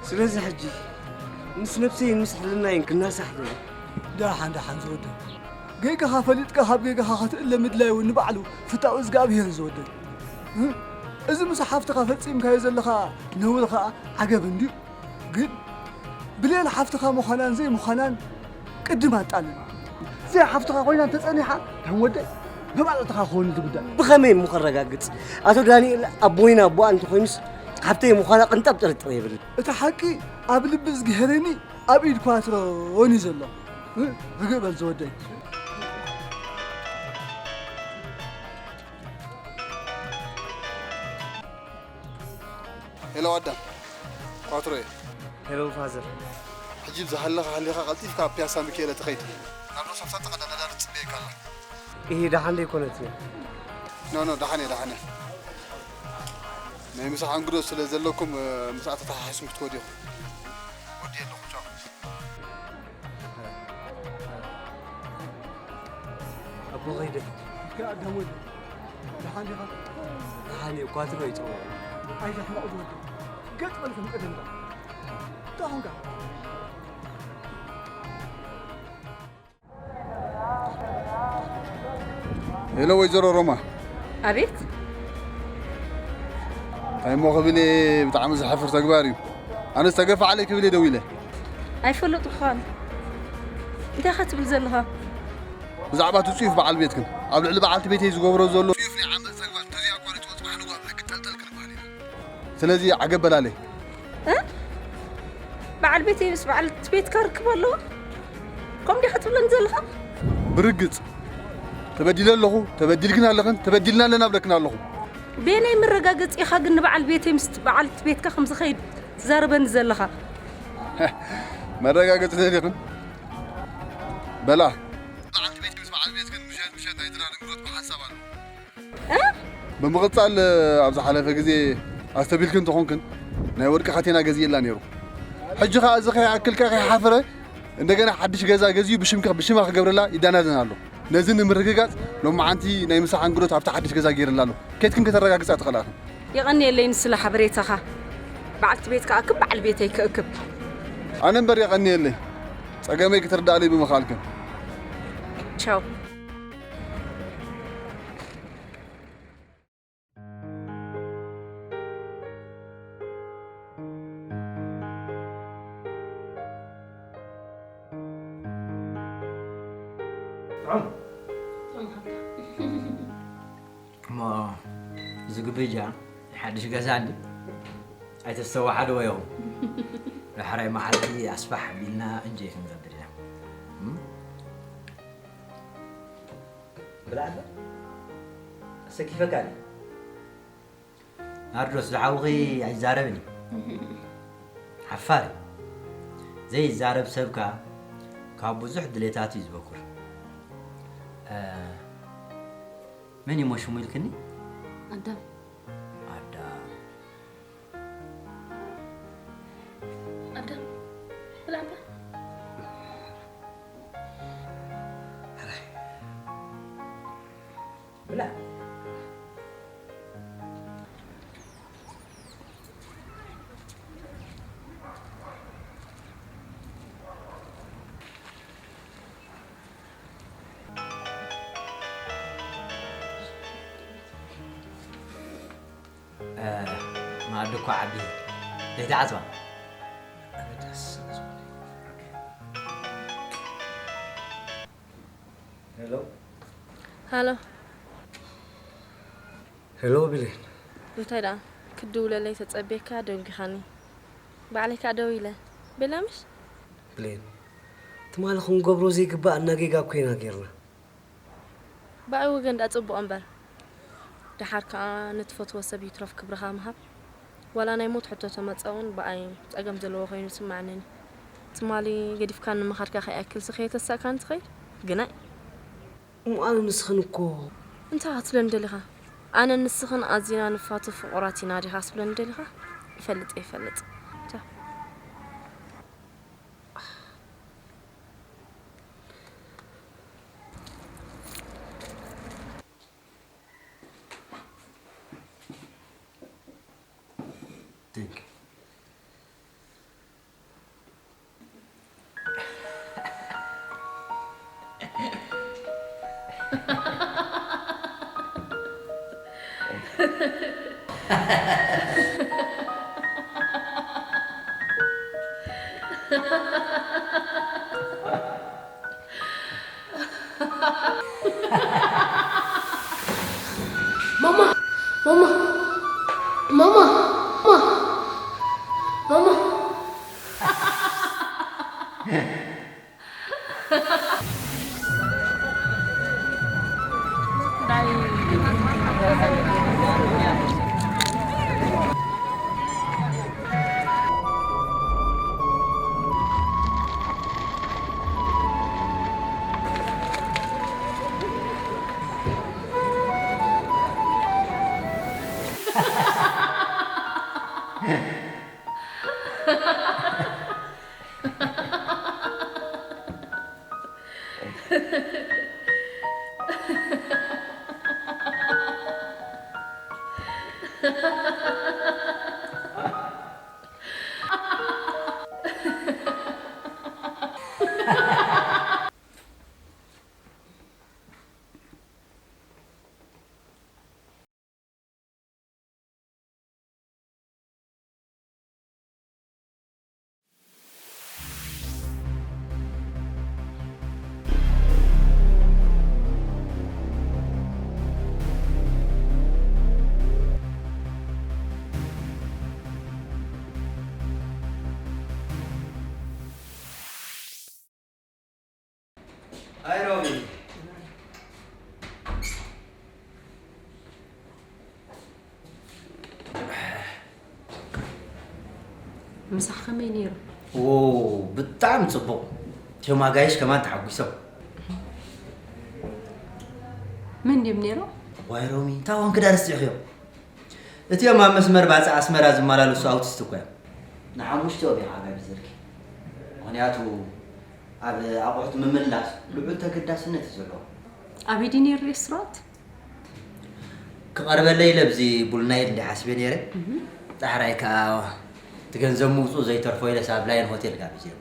ስለዚ ሕጂ ምስ ነብሰይን ምስ ሕልናይን ክናሳሕ ደልየ። ደሓን ደሓን ዝወደይ፣ ጌጋኻ ፈሊጥካ ካብ ጌጋኻ ክትእለ ምድላይ እውን ንባዕሉ ፍታው እዝግኣብሄር እዩ ዝወደይ። እ? እዚ ምስ ሓፍትኻ ፈጺምካዮ ዘለኻ ነውሪ ኸኣ ዓገብ እንድዩ። ግን ብሌን ሓፍትኻ ምዃናን ዘይምዃናን ቅድም ኣጣልን። ዘይ ሓፍትኻ ኮይና እንተጸኒሓ፣ ከም ወደይ መባጽዕትኻ ክኸውን እቲ ጉዳይ። ብኸመይ እሞ ከረጋግጽ? ኣቶ ዳንኤል ኣቦይን ኣቦኣ እንተኾይኑስ፣ ሓፍተይ ምዃና ቅንጣብ ጥርጥር የብልን። እቲ ሓቂ ኣብ ልቢ እዝግሄረኒ፣ ኣብ ኢድ ኳትሮን እዩ ዘሎ። እ? ርግእ በል ዝወደይ። ሄሎ ኣዳም፣ ኳትሮ እየ። ሄሎ ፋዘር። ሕጂ ብዝሃለኻ ሃሊኻ ቀልጢፍካ ኣብ ፒያሳ ሚካኤል ትኸይድ። ናርዶስ ኣብታ ቀዳም ነዳዲ ትጽበየካ ኣላ። እሂ፣ ደሓን ደይኮነትን እያ? ኖ፣ ኖ፣ ደሓን እየ፣ ደሓን እየ። ናይ ምሳሕ ኣንግዶት ስለ ዘለኩም፣ እ፣ ምሳኣ ተተሓሒዝኩም ክትከዱ ኢኹም። ወዲ ኣለኹ፣ ቻው። ኣቦ ኸይደ። እስከ ኣዳም ወደ። ደሓን ዲኻ? ደሓን እየ፣ ኳትሮ ይጽውዕ። ኣይትሕመቕ ዝወደ። ገጥ በል ከም ቀደምካ። እንታይ ኾንካ? ሄሎ ወይዘሮ ሮማ። ኣቤት። እንታይ እሞ ክብል እየ፣ ብጣዕሚ ዘሕፍር ተግባር እዩ። ኣነስ ተገፋዕለይ ክብል እየ ደዊለ። ኣይፈለጥኩኻን። እንታይ ኢኻ ትብል ዘለኻ? ብዛዕባ እቲ ጽዩፍ በዓል ቤትክን ኣብ ልዕሊ በዓልቲ ቤተይ ዝገብሮ ዘሎ ጽዩፍ ናይ ዓመጽ ተግባር እንተዘይኣቋሪጽዎ ጽባሕ ንግሆ ኣብ ሕጊ ጠልጠል ክንበሃል ኢና። ስለዚ ዓገብ በላለይ። እ? በዓል ቤተይ ምስ በዓልቲ ቤትካ ርክብ ኣለዎ? ከምኡ ዲኻ ትብለኒ ዘለኻ? ብርግጽ ተበዲለ ኣለኹ፣ ተበዲልክን ኣለኽን፣ ተበዲልና ኣለና እብለክን ኣለኹ። በየናይ መረጋገጺ ኢኻ ግን ንበዓል ቤተይ ምስ በዓልቲ ቤትካ ከም ዝኸይድ ትዛረበኒ ዘለኻ? መረጋገጺ ደሊኽን? በላ። በዓልቲ ቤትኪ ምስ በዓል ቤትክን ምሸት ምሸት ናይ ትዳር እንግዶት ብሓንሳብ ኣሎ። እ? ብምቕጻል፣ ኣብ ዝሓለፈ ግዜ ኣስተቢልክን እንተኾንክን፣ ናይ ወርቂ ካቴና ገዚኤላ ነይሩ። ሕጂ ኸኣ እዚ ከይኣክልካ ከይሓፈረ፣ እንደገና ሓድሽ ገዛ ገዚኡ ብሽምካ፣ ብሽማ ክገብረላ ይዳናደን ኣሎ። ነዚ ንምርግጋጽ፣ ሎማዓንቲ ናይ ምሳሕ እንግዶት ኣብቲ ሓድሽ ገዛ ገይርላ ኣሎ። ኬድክን ከተረጋግጻ ትኽእላ ኢኽን። የቐንየለይ ንስለ ሓበሬታኻ። በዓልቲ ቤትካ ኣክብ፣ በዓል ቤተይ ክእክብ። ኣነ እምበር የቐንየለይ፣ ጸገመይ ክትርዳእለይ ብምኽኣልክን። ቻው። ጥዑም። እሞ እዚ ግብጃ ሓድሽ ገዛ እንዲ ኣይተስተዋሓድዎ ኢኹም። ዳሕራይ መዓልቲ ኣስፋሕ ቢልና እንጀይ ክንገብር ኢና። እም? ብላዕ ኣሎ። ኣሰኪፈካ ድዩ? ናርዶስ፣ ዝሓውኺ ኣይዛረብን እዩ። ሓፋር እዩ። ዘይዛረብ ሰብካ ካብ ብዙሕ ድሌታት እዩ ዝበኩር። እ፣ መን እዩ ሽሙ ኢልክኒ? ኣዳም። ኣዳም። ኣዳም፣ ብላዕ እምበር። ብላዕ። መኣዲ እኮ ዓቢ እዩ። ዘይትዓጽዋ። ኣነ ደስ ስለ ዝበለኒ። ኦኬ። ሄሎ። ሃሎ። ሄሎ ብሌን። እንታይ ደኣ? ክድውለለይ ተጸብየካ ደንጒኻኒ። ባዕለይ ከኣ ደዊለ። ቤላ ምሽ? ብሌን። ትማሊ ክንገብሮ ዘይግባኣና ጌጋ እኮ ኢና ጌርና። ብኣይ ወገን ደኣ ጽቡቕ እምበር። ደሓር ከኣ ንትፈትዎ ሰብ ይትረፍ ክብርኻ ምሃብ። ዋላ ናይ ሞት ሕቶ ተመጸ እውን ብኣይ ጸገም ዘለዎ ኮይኑ ይስምዓኒ። ትማሊ ገዲፍካኒ ምኻድካ ከይኣክልሲ ከየተሳእካኒ ትኸይድ? ግናይ። እሞ ኣነ ንስኽን እኮ። እንታይ ክትብለኒ ደሊኻ? ኣነ ንስኽን ኣዚና ንፋቶ ፍቑራት ኢና ዲኻ ክትብለኒ ደሊኻ? ይፈልጥ እየ፣ ይፈልጥ። ቻው። Thank you. ማማ! ማማ! ማማ! ማማ! ማማ! ኣይ ሮቢ። ምሳሕ ከመይ ነይሩ? ዎ፣ ብጣዕሚ ጽቡቕ። እቶም ኣጋይሽ ከማን ተሓጒሶም። መን ድዮም ነይሮም? ዋይ ሮሚ፣ እንታይ ኮንኪ ደኣ ረሲዕክዮም? እቲኦም ኣብ መስመር ባጽዕ ኣስመራ ዝመላለሱ ኣውቲስት እኮ እዮም። ንሓሙሽቲኦም ኢኻ ጋቢዘልኪ። ምኽንያቱ ኣብ ኣቑሑት ምምላስ ልዑል ተገዳስነት እዩ ዘለዎ። ኣበይ ድዩ ነይሩ ሬስቶራንት? ክቐርበለይ ኢለ ብዚ ቡልናይል እንዲ ሓስቤ ነይረ። እህ። ዳሕራይ ከኣ እቲ ገንዘብ ምውጽኡ ዘይተርፎ ኢለስ ኣብ ላየን ሆቴል ጋቢዘዮ።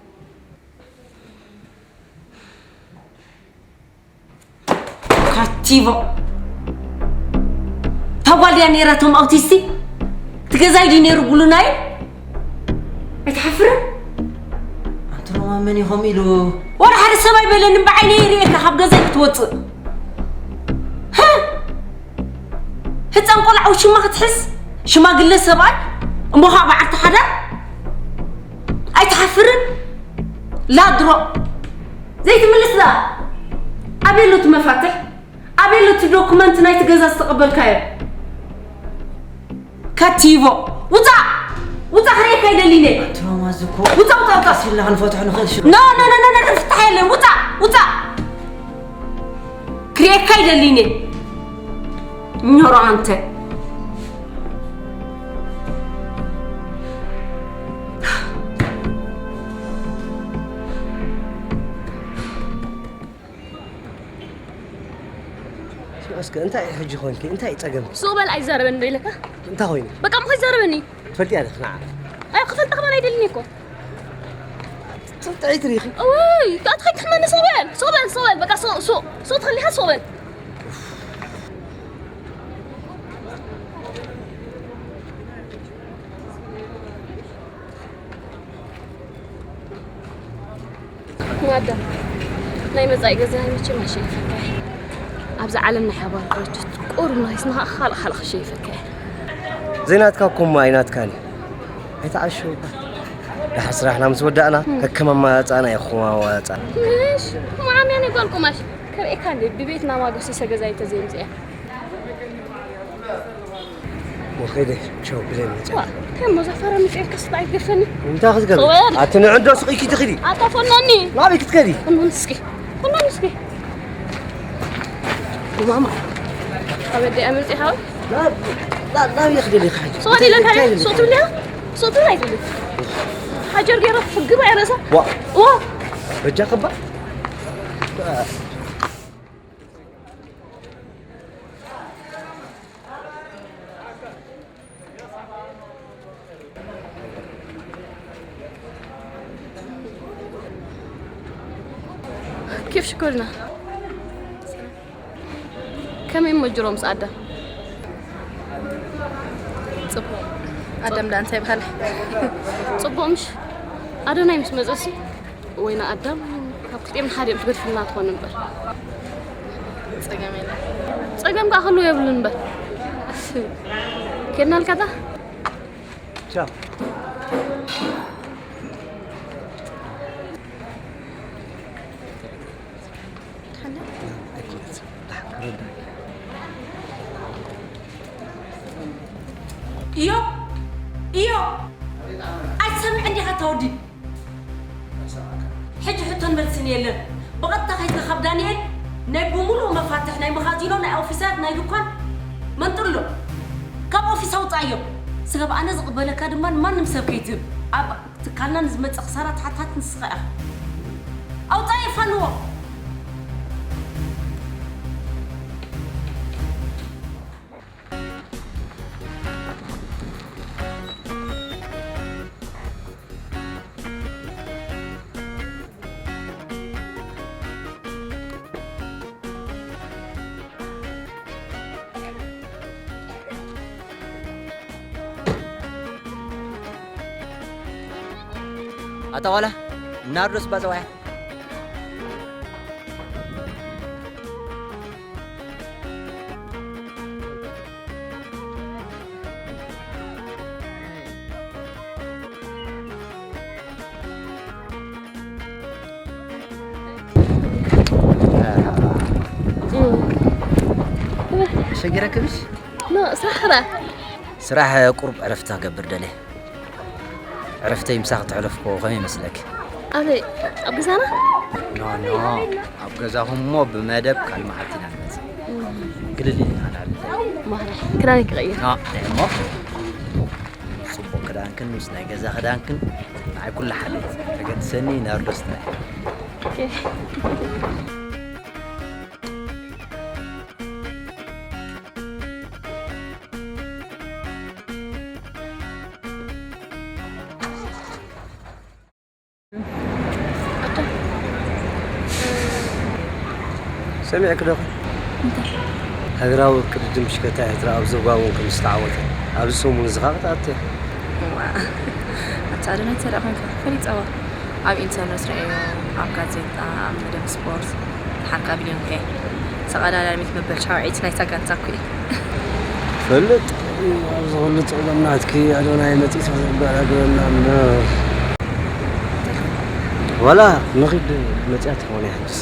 ካቲቮ። እታ ጓል ድያ ነይራ እቶም ኣውቲስቲ? እቲ ገዛይ ድዩ ነይሩ ቡልናይል? ኣይትሓፍርን? ኣንቲ ሮማ መን ኢኹም ኢሉ? ወላ ሓደ ሰብ ኣይበለንን፣ ብዓይነይ ርእየካ ካብ ገዛይ ክትወጽእ። ህህ! ህጻን ቆልዓ ውሽማ ክትሕዝ? ሽማግለ ሰብኣይ? እሞ ኸዓ በዓልቲ ሓዳር? ኣይትሓፍርን? ላድሮ! ዘይትምልስ ደኣ? ኣበይ ኣሎ እቲ መፋትሕ? ኣበይ ኣሎ እቲ ዶኩመንት ናይቲ ገዛ ዝተቐበልካዮ? ካቲቮ! ውጻእ! ውጻእ ክርእየካ ኣይደልን እየ። ኣንቲ ሮማ፣ እዚ እኮ ውጻእ፣ ውጻእ፣ ውጻእ! ቀስ ኢልና ክንፈትሖ ንኽእል ሽግር። ኖ፣ ኖ፣ ኖ፣ ኖ፣ ኖ፣ ፍታሕ የለን። ውጻእ! ውጻእ! ክርእየካ ኣይደልን እየ። ኞሮ ኣንተ። እስከ እንታይ እዩ ሕጂ ኮንኪ? እንታይ እዩ ጸገምኪ? ሱቕ በል ኣይዛረበን ዶ ኢለካ? እንታይ ኮይኑ? በቃ እሞ ከይዛረበኒ። ትፈልጥያ ዲኺ ንዓ? ኣይ ክፈልጣ ከማን ኣይደልን እኮ። ጥዕይቲ ዲኺ? እውይ፣ ኣታ ከይትሕመኒ ሱቕ በል፣ ሱቕ በል፣ ሱቕ በል፣ በቃ ሱቕ፣ ሱቕ፣ ሱቕ ተኸሊኻ ሱቕ በል። ኣዳም፣ ናይ መጻኢ ገዛና መቸም ኣይሸይፈካ እየ። ኣብዛ ዓለም ናይ ሓባር ድርጅት ቁሩብ ናይ ስንኻ ካልእ ካልእ ክሸይፈካ እየ። ዘይናትካ እኮ እሞ ኣይናትካን እዩ። ኣይትዓሾ እባ። ደሓር ስራሕና ምስ ወዳእና፣ እም። ከከም ኣማራጻና እዩ ክማዋጻ። ምሽ፣ ማዓም ያኔ ጓል ቁማሽ። ከርእየካ እንዴ፣ ብቤት ናማ ገሲሰ ገዛይ ተዘይምጽእ እያ። ወኸይደ፣ ቻው፣ ብለይ መጽእ። ዋ፣ እንታይ እሞ፣ እዛ ፋራ መጽእ ከስታ ኣይትገፈኒ። እንታይ ክትገብሪ? ኸወል። ኣቲ ንዕዶ ስቕ ኢልኪ ትኽዲ። ኣታ ፈናኒ። ናበይ ክትከዲ? ፈናኒ እስኪ። ፈናኒ እስኪ። ማማ። ኣበይ ደኣ መጽእ ሓው? ላ-፣ ላ-፣ ላበይ ክደሊ ሓጂ? ሶሪ ለካ፣ እንታይ ደሊ? ሶሪ ትብልያ? ሶሪ ትብልያ ኣይትብል። ሓጀር ገይረ ፍግባ እያ ርእሳ። ዋ። ዋ። በጃ ከባ? كيف شكرنا؟ ከመይ እሞ ጅሮ ምስ ኣዳም? ጽቡቕ። ኣዳም ደኣ እንታይ ይበሃል? ጽቡቕ ምሽ? ኣዶናይ ምስ መጸሲ ወይና ኣዳም ካብ ክልቲኦም ንሓደ እዮም ትገድፍልና ትኾን እምበር። ጸገም የለን። ጸገም ከኣ ክህልዎ የብሉን እምበር። ከድናልካ እታ? ቻው። እዮ፣ እዮ፣ ኣይትሰምዕን ዲኻ እታ ወዲ? ሕጂ ሕቶን መልስን የለን። ብቐጥታ ከይድካ ካብ ዳንኤል ናይ ብምሉእ መፋትሕ ናይ መኻዚኖ፣ ናይ ኦፊሳት፣ ናይ ድኳን መንጥሎ። ካብ ኦፊስ ኣውጻእዮ። ስጋብ ኣነ ዝቕበለካ ድማ ንማንም ሰብ ከይትህብ። ኣብ ትካልና ንዝመጽእ ክሳራ ተሓታቲ ንስኻ ኢኻ። ኣውጻእዮ ፋንዎ። ኣታ ዋላ ናርዶስ ባጸዋያ። ሸጊረክብሽ? ኖ፣ ስራሕ ኸዳ። ስራሕ ቁሩብ ዕረፍቲ ክገብር ደልየ። ዕረፍተይ ምሳኺ ተሕለፍኩ ከመይ ይመስለኪ? ኣበይ? ኣብ ገዛና? ኖ፣ ኖ፣ ኣብ ገዛኹም እሞ ብመደብ ካልእ መዓልቲ ኢና ንመጽእ። እም። ግልል ኢልና ንዓልል። ማራ፣ ክዳነይ ክቕይር። ኖ፣ እሞ ጽቡቕ ክዳንክን ምስ ናይ ገዛ ክዳንክን ንዓይ ኩሉ ሓደ እዩ። ተገድሰኒ ናርዶስ ጥራይ። ኦኬ። ሰሚዕኪ ዶ? እንታይ? ሃገራዊ ቅድድም ብሽክለታ ኤርትራ ኣብ ዞባ እውን ከም ዝተዓወተ፣ ኣብዚ ሰሙን እዚ ኸኣ ክትኣቱ እያ። እዋ፣ ኣታ ኣዶናይ ተረኣ ኮንካ ፈሊጠዋ። ኣብ ኢንተርነት ርእዮ፣ ኣብ ጋዜጣ፣ ኣብ መደብ ስፖርት፣ ተሓንካ ቢልዮን ከ ተቐዳዳሚት መበል ሻውዒት ናይታ ጋንታ እኮ እዩ። ፈልጥ፣ ኣብዚ ኹሉ ጸገም ናትኪ ኣዶናይ መጺእካ ዘጋራግረና እምበር። ዋላ ንኺድ መጺኣ ትኸውን እያ ሕጅስ።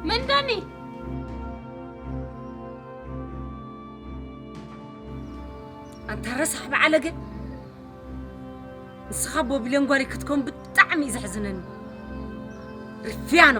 መን ዳኒ? ኣንታ ረሳሕ በዓለገ። ንስኻ ቦቢለን ጓሊ ክትከውን ብጣዕሚ እዩ ዘሕዝነኒ። ርፍያኖ።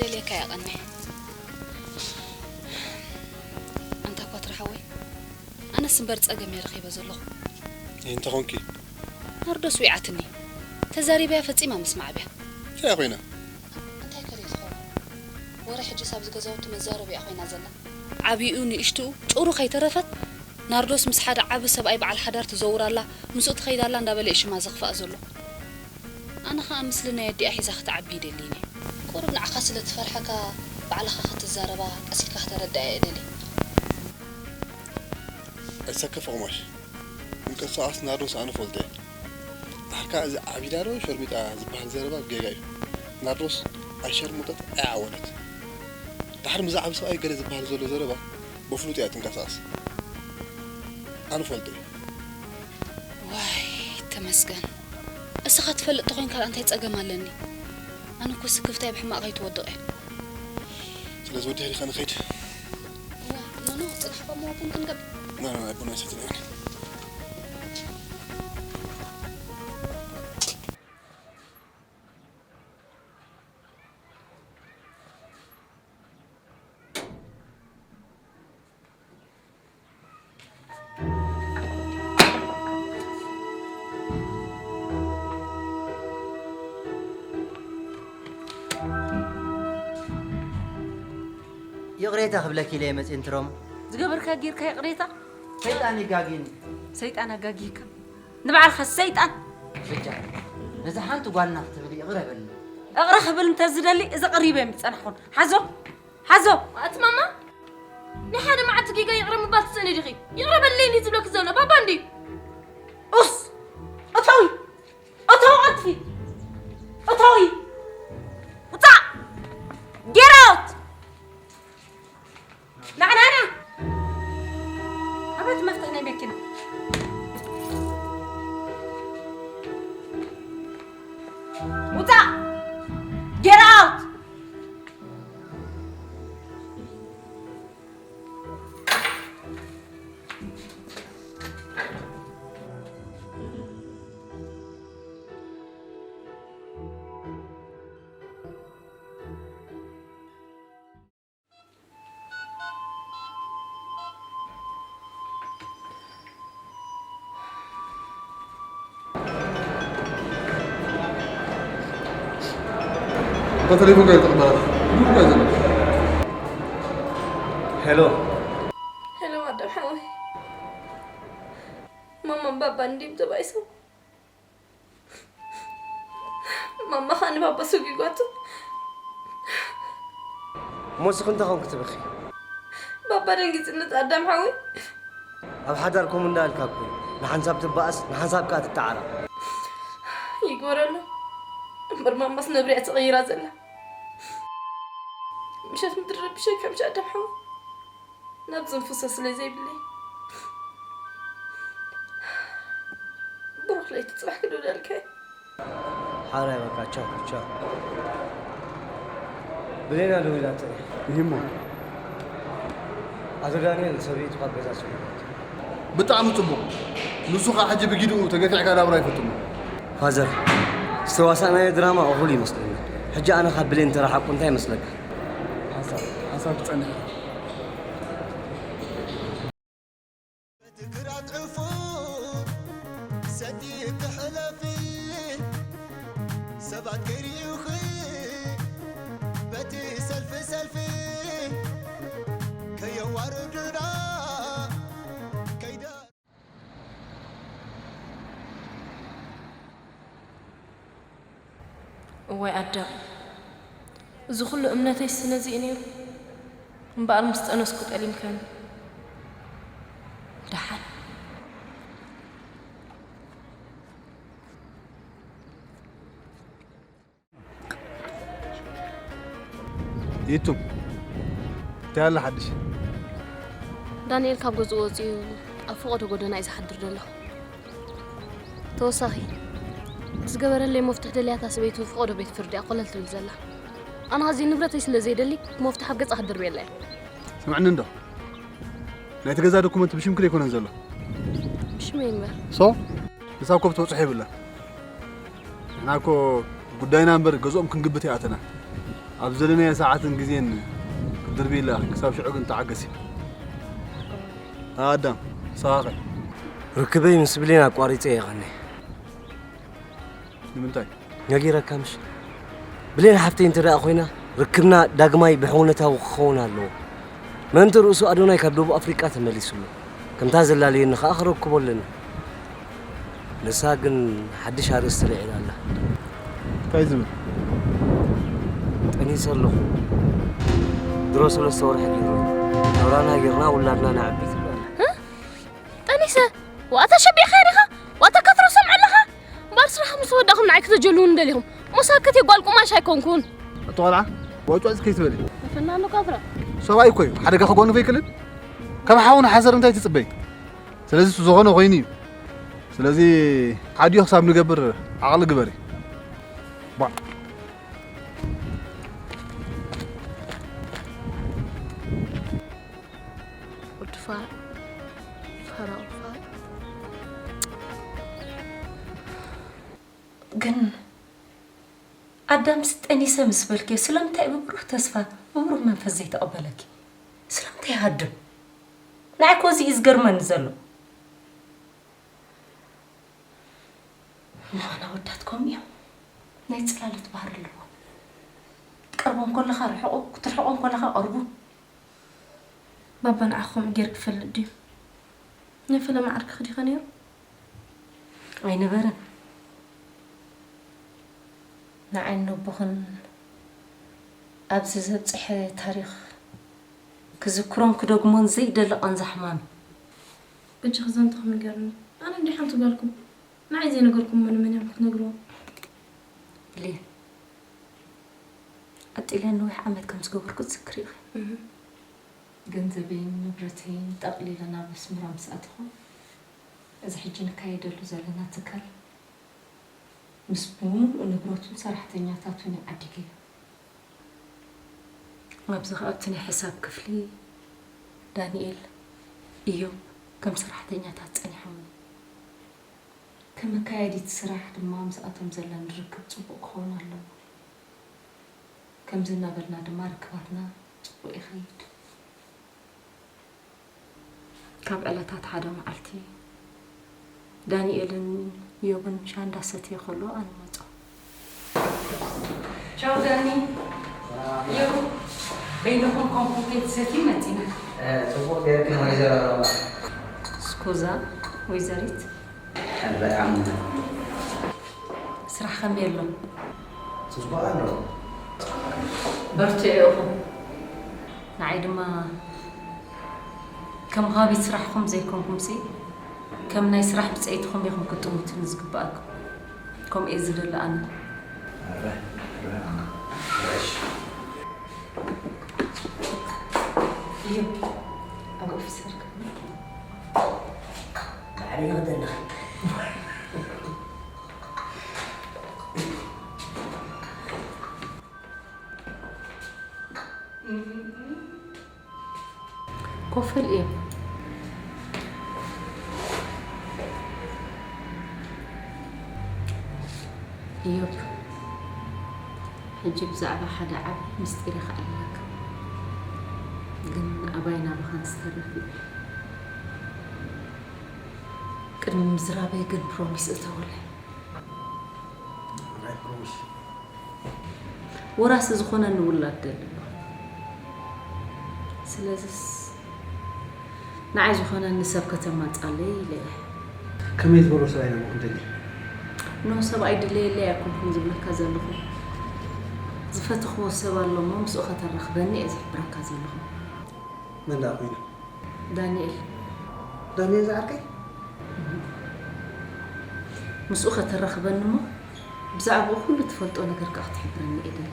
ደልየካ የቐኒ። ኣንታ ኳትራ ሓወይ፣ ኣነስ እምበር ጸገም እየ ረኺበ ዘለኹ። ይህ እንተኾንኪ? ናርዶስ ዊዓትኒ። ተዛሪበያ ፈጺማ ምስማዕ ኣብያ። እንታይ ኮይና? እንታይ ከ ደዩ ዝኸውን? ወረ ሕጅስ ኣብዚ ገዛውቲ መዛረቢኣ ኮይና ዘላ። ዓብኡ ንእሽትኡ ጭሩ ከይተረፈት ናርዶስ ምስ ሓደ ዓቢ ሰብኣይ በዓል ሓዳር ትዘውር ኣላ፣ ምስኡ ትኸይድ ኣላ እንዳበለ እዩ ሽማ ዘኽፍኣ ዘሎ። ኣነ ኸኣ ምስሊ ናይ ኣዲኣ ሒዛ ክትዓቢ ይደልይኒ። ቁሩብ ንዓኻ ስለ ትፈርሓካ ባዕልኻ ክትዛረባ ቀስ ኢልካ ክተረድኣ እየ እደሊ። ኣይትሰከፊ ቁማሽ። ምንቅስቓስ ናርዶስ ኣነ ፈልጦ እየ። ድሓር ከኣ እዚ ዓቢዳ ዶ ሸርሚጣ ዝበሃል ዘረባ ጌጋ እዩ። ናርዶስ ኣይሸርሙጠት ኣይዓወደት። ድሓር ምዛ ዓቢ ሰብኣይ ገለ ዝበሃል ዘሎ ዘረባ በፍሉጥ እያ ትንቀሳቐስ። ኣነ ፈልጦ እየ። ዋይ ተመስገን። እስኻ ትፈልጥ ተኾይንካ ደኣ እንታይ ጸገም ኣለኒ? ኣነ እኮ ስክፍታይ ብሕማቕ ከይትወድቕ እየ። ስለዚ ወዲ ሄሪኻ ንኸይድ። እዋ፣ ኖኖ፣ ጽናሕ እኮ እሞ ቡን ክንገብር። ኖኖ፣ ናይ ቡን ኣይሰትን እየ። ይቕሬታ ክብለኪ ኢለ እየ መፅእ እንትሮም። ዝገበርካ ጌርካ ይቕሬታ? ሰይጣን ይጋግየኒ። ሰይጣን ኣጋጊካ? ንባዕልኻ ሰይጣን! በጃ፣ ነዛ ሓንቲ ጓልና ክትብል ይቕረ በልኒ። እቕረ ክብል እንተዝደሊ፣ እዚ ቀሪበ እየ ምጸናሕኩን። ሓዞ! ሓዞ! ኣቲ ማማ፣ ናይ ሓደ መዓልቲ ጌጋ ይቕረ ምባል ትስእኒ ዲኺ? ይቕረ በልለይ እንዲ ዝብለኪ ዘሎ ባባ እንድዩ። ኡስ! እተዊ! እተዊ ቀልጥፊ! እተዊ! ውጻእ! Get out! ና፣ ና፣ ና! ኣበት መፍትሕ ናይ መኪና። ውጻእ! Get out! እታ ቴሌፎን ጋር ይጠቕመናል። ሄሎ። ሄሎ ኣዳም ሓወይ፣ ማማን ባባን እንዲም ተባኢሶም። ማማ ኸኣ ንባባ ሰጒጓቶ። እሞ እስኺ እንታይ ኾንኪ ትብኺ? ባባ ደንጊጽኒ ኣዳም ሓወይ። ኣብ ሓዳርኩም እንዳልካ እኮ እዩ። ንሓንሳብ ትባኣስ፣ ንሓንሳብ ከኣ ትተዓረቕ። ይግበረሉ። እምበር ማማስ ነብሪኣ ተቐይራ ዘላ። ምሸት ምድሪ ረቢሸካ ምሽ ኣዳም ሓወይ። ናብ ዝንፍሶ ስለ ዘይብለይ። ብሩኽ ለይቲ ጽባሕ ክድውለልካ እየ። ሓራይ በቃ ቻው ቻው። ብሌና ደዊላትኒ። ይህሞ። ኣቶ ዳንኤል ሰበይቱ ካብ ገዛ ሰዲዳቶ። ብጣዕሚ ጽቡቕ። ንሱ ኸኣ ሕጂ ብጊድኡ ተገፊዕካ ናብራ ይፍትኖ። ፋዘር፣ ዝተዋሳእናዮ ድራማ እኹል ይመስለኒ። ሕጂ ኣነ ካብ ብሌን ተረሓቁ እንታይ ይመስለካ? ሓንሳብ፣ ሓንሳብ ክጸንሕ ኢኻ። ትግራት ዕፉን ሰዲድ ትሕለፊ ሰባት ከይርእዩኺ በቲ ሰልፊ ሰልፊ ከየዋርዱና ከይደ እዋይ ኣዳም፣ እዚ ኩሉ እምነተይስ ነዚ እዩ ነይሩ። እምበኣር ምስ ጠነስኩ ጠሊምካኒ። ደሓን። ይቱም፣ እንታይ ኣሎ ሓድሽ? ዳንኤል ካብ ገዝኡ ወጺኡ ኣብ ፈቐዶ ጎደና እዩ ዝሓድር ዘሎ። ተወሳኺ፣ እቲ ዝገበረለይ መፍትሕ ደልያ እታ ሰበይቱ ፈቐዶ ቤት ፍርዲ እያ ኮለል ትብል ዘላ። ኣነ ኸዚ ንብረተይ ስለ ዘይደሊ፣ መፍትሕ ኣብ ገጻ ክድርብየላ እየ። ስምዕኒ እንዶ፣ ናይቲ ገዛ ዶኩመንት ብሽምኪ ዶ ኣይኮነን ዘሎ? ብሽመይ እምበር። ሶ? ንሳ እኮ ብትበጽሖ የብላን። ንሕና እኮ ጉዳይና እምበር ገዝኦም ክንግብት ኣይኣተናን። ኣብ ዘለናዮ ሰዓትን ግዜን ክትድርብይላ፣ ክሳብ ሽዑ ግን ተዓገሲ። ኣዳም፣ ንስኻ ኸ? ርክበይ ምስ ብሌን ኣቋሪጸ እየ ቐኒ። ንምንታይ? ነጊረካ ምሽ? ብሌን ሓፍተይ እንተ ደኣ ኮይና፣ ርክብና ዳግማይ ብሕውነታዊ ክኸውን ኣለዎ። ምእንቲ ርእሱ ኣዶናይ ካብ ደቡብ ኣፍሪቃ ተመሊሱ ኣሎ። ከምታ ዘላለየኒ ኸኣ ክረክቦ ኣለኒ። ንሳ ግን ሓድሽ ኣርእስቲ ልዒላ ኣላ። እንታይ ዝብል? ጠኒሰ ኣለኹ። ድሮ ሰለስተ ወርሒ ገይሩ። ናብራና ጌርና ውላድና ነዕቢ ትብል ኣላ። እ? ጠኒሰ? ዋታ ሸቢኻ ዲኻ? ዋታ ከትሮ ሰምዐ ኣለኻ? እምበኣር ስራሕኩም ምስ ወዳእኩም ንዓይ ክተጀልዉኒ ደሊኹም። ሞሳክት እየ ጓል ቁማሽ ኣይኮንኩን። ኣቶ ቆልዓ፣ ዋጭዋጭ ከይትበሊ። ፈናኑ ካብራ። ሰብኣይ እኮ እዩ። ሓደጋ ክጎንፎ ኣይክእልን። ካብ ሓውን ሓሰር እንታይ ትጽበይ? ስለዚ እሱ ዝኾነ ኮይኑ እዩ። ስለዚ ሓዲኡ ክሳብ ንገብር ዓቕሊ ግበሪ። ቧዕ። ወዲ ፋ-፣ ፋራ ወዲ ፋ-፣ ግን ኣዳምስ ጠኒሰ ምስ በልክዮ፣ ስለምንታይ ብብሩህ ተስፋ፣ ብብሩህ መንፈስ ዘይተቐበለኪ? ስለምንታይ ይሃድም? ንዓይ እኮ እዚ እዩ ዝገርመኒ ዘሎ። ንኾነ ኣወዳት ከምኡ እዮም። ናይ ጽላሎት ባህሪ ኣለዎም። ክትቀርቦም ከለኻ ርሕቑ፣ ክትርሕቖም ከለኻ ቀርቡ። ባባ ንዓኹም ጌር ክፈልጥ ድዩ? ናይ ፈለማ ዓርክኺ ዲኸ ነይሩ? ኣይነበረን። ንዓይን ነቦኽን ኣብዚ ዘብጽሐ ታሪኽ ክዝክሮን ክደግሞን ዘይደሊ ቃንዛ ሕማም። በጃኺ ዛንታኹም ንገርኒ። ኣነ እንዲየ ሓንቲ ጓልኩም። ንዓይ ዘይነገርኩሞ ንመን እዮም ክትነግርዎ? ብሌን፣ ቀጺለ ነዊሕ ዓመት ከም ዝገበርኩ ትዝክሪ ኢኺ። እህ። ገንዘበይን ንብረተይን ጠቕሊለ ናብ ኣስመራ ምስ ኣተኹ፣ እዚ ሕጂ ንካየደሉ ዘለና ትካል ምስ ብምሉእ ንብረቱን ሰራሕተኛታቱን እዩ ዓዲገዮ። ኣብዚ ኸኣ ኣብቲ ናይ ሕሳብ ክፍሊ ዳንኤል፣ እዮብ ከም ሰራሕተኛታት ጸኒሖምኒ። ከም መካየዲት ስራሕ ድማ ምስኣቶም ዘለኒ ርክብ ጽቡቕ ክኸውን ኣለዎ። ከምዚ እናበልና ድማ ርክባትና ጽቡቕ ይኸይድ። ካብ ዕለታት ሓደ መዓልቲ ዳንኤልን ዮብን ሻሂ እንዳሰተየ ከሎ ኣነ መጻኹ። ቻው ዳኒ። ዮብ፣ በይንኹም ኮምፕሊኬት ሰትዩ መጺና። እ፣ ጽቡቕ ጌርክን ወይዘሮ ሮማ። ስኩዛ፣ ወይዘሪት። ሕራይ ዓምና። ስራሕ ከመይ ኣሎ? ጽቡቕ ኣሎ። በርትዑ ኢኹም። ንዓይ ድማ ከም ሃቢት ስራሕኹም ዘይኮንኩምሲ፣ ከም ናይ ስራሕ ብጸይትኹም ኢኹም ክትጥምቱኒ ዝግብኣኩም። ከምኡ እየ ዝደሊ ኣነ። ኣረ፣ ኣረ፣ ኣረ። እሺ። እዩ። ኣብ ኦፊሰር ከመይ? ባዕለይ ይኽደለኺ። ኮፍ በል እዮብ። እዮብ፣ ሕጂ ብዛዕባ ሓደ ዓቢ ምስጢር እየ ክዕልለካ። ግን ኣባይን ኣባኻን ዝተርፍ እዩ። ቅድሚ ምዝራበይ ግን ፕሮሚስ እተወለይ። ናይ ፕሮሚስ። ወራሲ ዝኾነኒ ውላድ ደሊ ኣሎ። ስለዝስ ንዓይ ዝኾነኒ ሰብ ከተማጻለይ ኢለ እየ። ከመይ ዝበሎ ሰብኣይ ኢና ንኹን ደሊ? ኖ፣ ሰብኣይ ድለየለይ ኣይኮንኩን ዝብለካ ዘለኹ። ዝፈተኽዎ ሰብ ኣሎ እሞ ምስኡ ከተራኽበኒ እየ ዝሕብረካ ዘለኹ። መን ደኣ ኮይኑ? ዳንኤል። ዳንኤል ዝዓርከይ? ምስኡ ከተራኽበኒ እሞ ብዛዕባኡ ኩሉ ትፈልጦ ነገር ከኣ ክትሕብረኒ እየ ደሊ።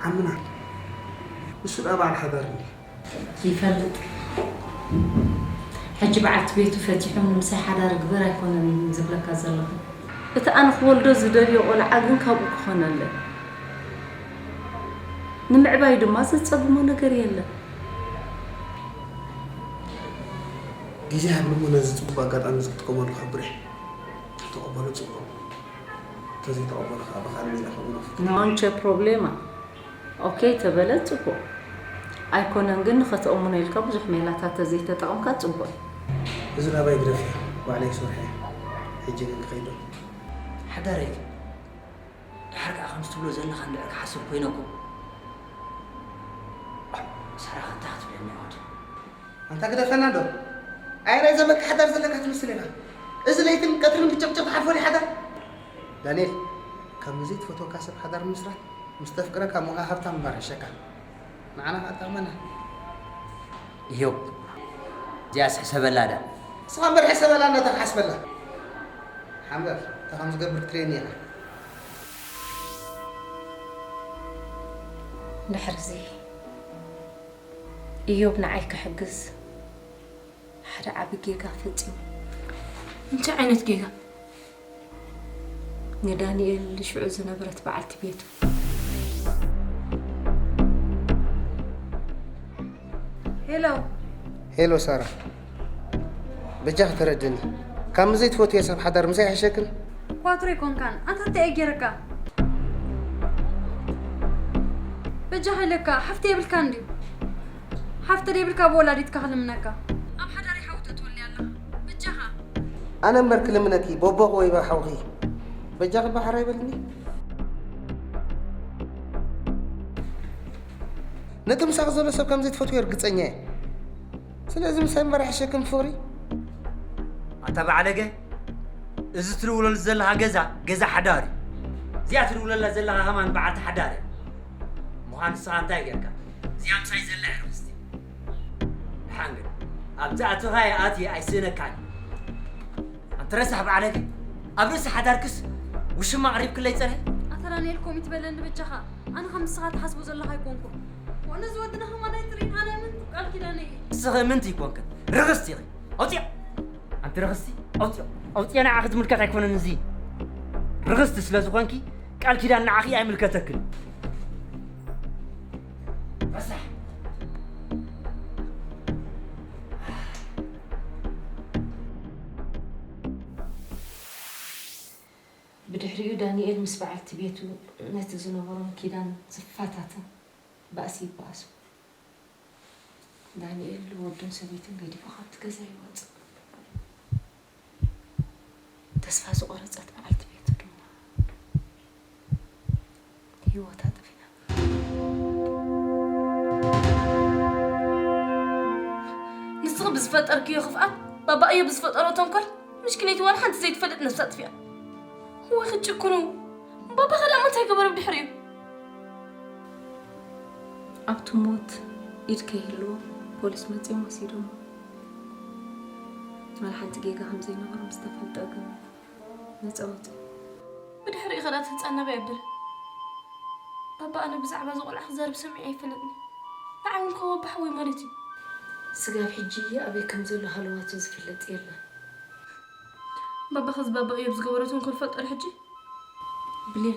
ዓምና፣ ንሱ ደኣ በዓል ሓዳር እንድዩ። ይፈልጥ። ሕጂ በዓልቲ ቤቱ ፈቲሑ ንምሳይ ሓዳር ግበር ኣይኮነን ዝብለካ ዘለኹ። እቲ ኣነ ክወልዶ ዝደልዮ ቆልዓ ግን ካብኡ ክኾነለይ። ንምዕባዩ ድማ ዘጸግሞ ነገር የለን። ግዜ ሃብኒ እሞ ነዚ ጽቡቕ ኣጋጣሚ እዚ ክጥቀመሉ ክሕብር እየ። ተቐበሎ ጽቡቕ። እቲ ዘይተቐበሉ ከዓ ብካልእ ሜላ ከምኡ። Non c'è problema. ኦኬ ተበለ ጽቡቕ። ኣይኮነን ግን ንኸተእምኖ ኢልካ ብዙሕ ሜላታት ተዘይተጠቐምካ ጽቡቕ እዩ። እዚ ናባይ ግደፍዮ፣ ባዕለይ ክሰርሖ እየ። ሕጂ ግን ክኸይዶ። ሓዳረይ ግን፣ ድሓር ከዓ ከምዚ ትብሎ ዘለኻ እንድሕር ክሓስብ ኮይነ እኮ፣ ሳራ እንታይ ክትብለኒ እያ ወዲ? ኣንታ ግደፈና ዶ? ኣየናይ ዘመንካ ሓዳር ዘለካ ትመስል ኢኻ? እዚ ለይትን ቀትርን ብጭቕጭቕ ትሓልፎ ድዩ ሓዳር? ዳንኤል፣ ካብ ንዘይትፈትወካ ሰብ ሓዳር ምስራት፣ ምስ ተፍቅረካ ምዃ ሃብታም ምንባር ይሕሸካ። ንዓና ከኣ ጠቕመና። ኢዮብ፣ እዚኣስ ሕሰበላ ዳ። ንስኻ እምበር ሕሰበላ እንዳተኻ ሓስበላ። ሓምበር፣ እንታይ ከም ዝገብር ክትርእየኒ ኢኻ። ድሕርዚ ኢዮብ ንዓይ ክሕግዝ ሓደ ዓቢ ጌጋ ፈጺሙ። እንታይ ዓይነት ጌጋ? ንዳንኤል ሽዑ ዝነበረት በዓልቲ ቤቱ። ሄሎ። ሄሎ ሳራ፣ በጃኺ ተረድእኒ። ካብ ዘይትፈትዮ ሰብ ሓዳር ምሳይ ይሕሸክን? ኳትሮ ኣይኮንካን። ኣንታ እንታይ እየ ገይረካ? በጃኻ ኢለካ፣ ሓፍቲ የብልካን ድዩ? ሓፍቲ ደይብልካ ብወላዲትካ ክልምነካ። ኣብ ሓዳረይ ሓዊ ተትወልኒ ኣለኻ። በጃኻ። ኣነ እምበር ክልምነኪ፣ ቦቦኺ ወይ ሓውኺ። በጃኺ ባሕር ኣይበልኒ። ነቲ ምሳኺ ዘሎ ሰብ ከም ዘይትፈትዎ ርግጸኛ እየ። ስለዚ ምሳይ እምበር ይሕሸክን ፍቕሪ። ኣታ ባዕለገ፣ እዚ ትድውለሉ ዘለኻ ገዛ፣ ገዛ ሓዳር እዩ። እዚኣ ትድውለላ ዘለኻ ከማን በዓልቲ ሓዳር እያ። ምዃን ንስኻ እንታይ ጌርካ? እዚኣ ምሳይ ዘላ እያ ርኽስቲ። ደሓን ግን፣ ኣብቲ ኣተኻየ ኣትየ ኣይስእነካን። ኣንቲ ረሳሕ ባዕለገ፣ ኣብ ርእሲ ሓዳርክስ ውሽማ ኣቕሪብክለይ ጸኒሐ? ኣታ ዳንኤል፣ ከምኡ ትበለኒ በጃኻ። ኣነ ከም ንስኻ ትሓስቦ ዘለኻ ኣይኮንኩን። ዋእ፣ ነዚ ወድና ከማን ኣይትርእይን፣ ኣነ እምንቲ ቃል ኪዳነይ እየ። ንስኺ እምንቲ ኣይኮንክን፣ ርኽስቲ ኢኺ። ኣውፅያ! ኣንቲ ርኽስቲ፣ ኣውፅያ! ኣውፅያ! ንዓኺ ዝምልከት ኣይኮነን እዚ። ርኽስቲ ስለ ዝኾንኪ፣ ቃል ኪዳን ንዓኺ ኣይምልከተክን። ረሳሕ! ብድሕሪኡ ዳንኤል ምስ በዓልቲ ቤቱ ነቲ ዝነበሮም ኪዳን ዝፈታተን ባእሲ ይበኣሱ። ዳንኤል ወዱን ሰበይቱን ገዲፉ ካብቲ ገዛ ይወጽእ። ተስፋ ዝቖረጸት በዓልቲ ቤቱ ድማ ህይወታ ጠፊኣ። ንስኺ ብዝፈጠርክዮ ክፍኣት፣ ባባ እዮብ ብዝፈጠሮ ተንኮል፣ ምሽክነይቲ ዋላ ሓንቲ ዘይትፈልጥ ነብሳ ኣጥፊኣ። እዋይ ክትጭክኑ። ባባ ኸ ደኣ እንታይ ገበረ ብድሕሪኡ? ኣብቲ ሞት ኢድ ከይህልዎ ፖሊስ መጺኦም ወሲዶሞ። ዋላ ሓንቲ ጌጋ ከም ዘይነበሮ ምስ ተፈልጠ ግን ነጻ ወጺኡ። ብድሕሪኡ ኸ ደኣ እቲ ህጻን ናበይ ኣበለ? ባባ ኣነ ብዛዕባ እዚ ቆልዓ ክዛረብ ሰሚዐ ኣይፈልጥን። ንዓይ እውን ከም ኣቦ ሓወይ ማለት እዩ። ስጋብ ሕጂ ኣበይ ከም ዘሎ ሃለዋቱ ዝፍለጥ የለን። ባባ ኸዚ ባባ እዮብ ዝገበሮ ተንኮል ፈልጦ ዶ ሕጂ? ብሌን፣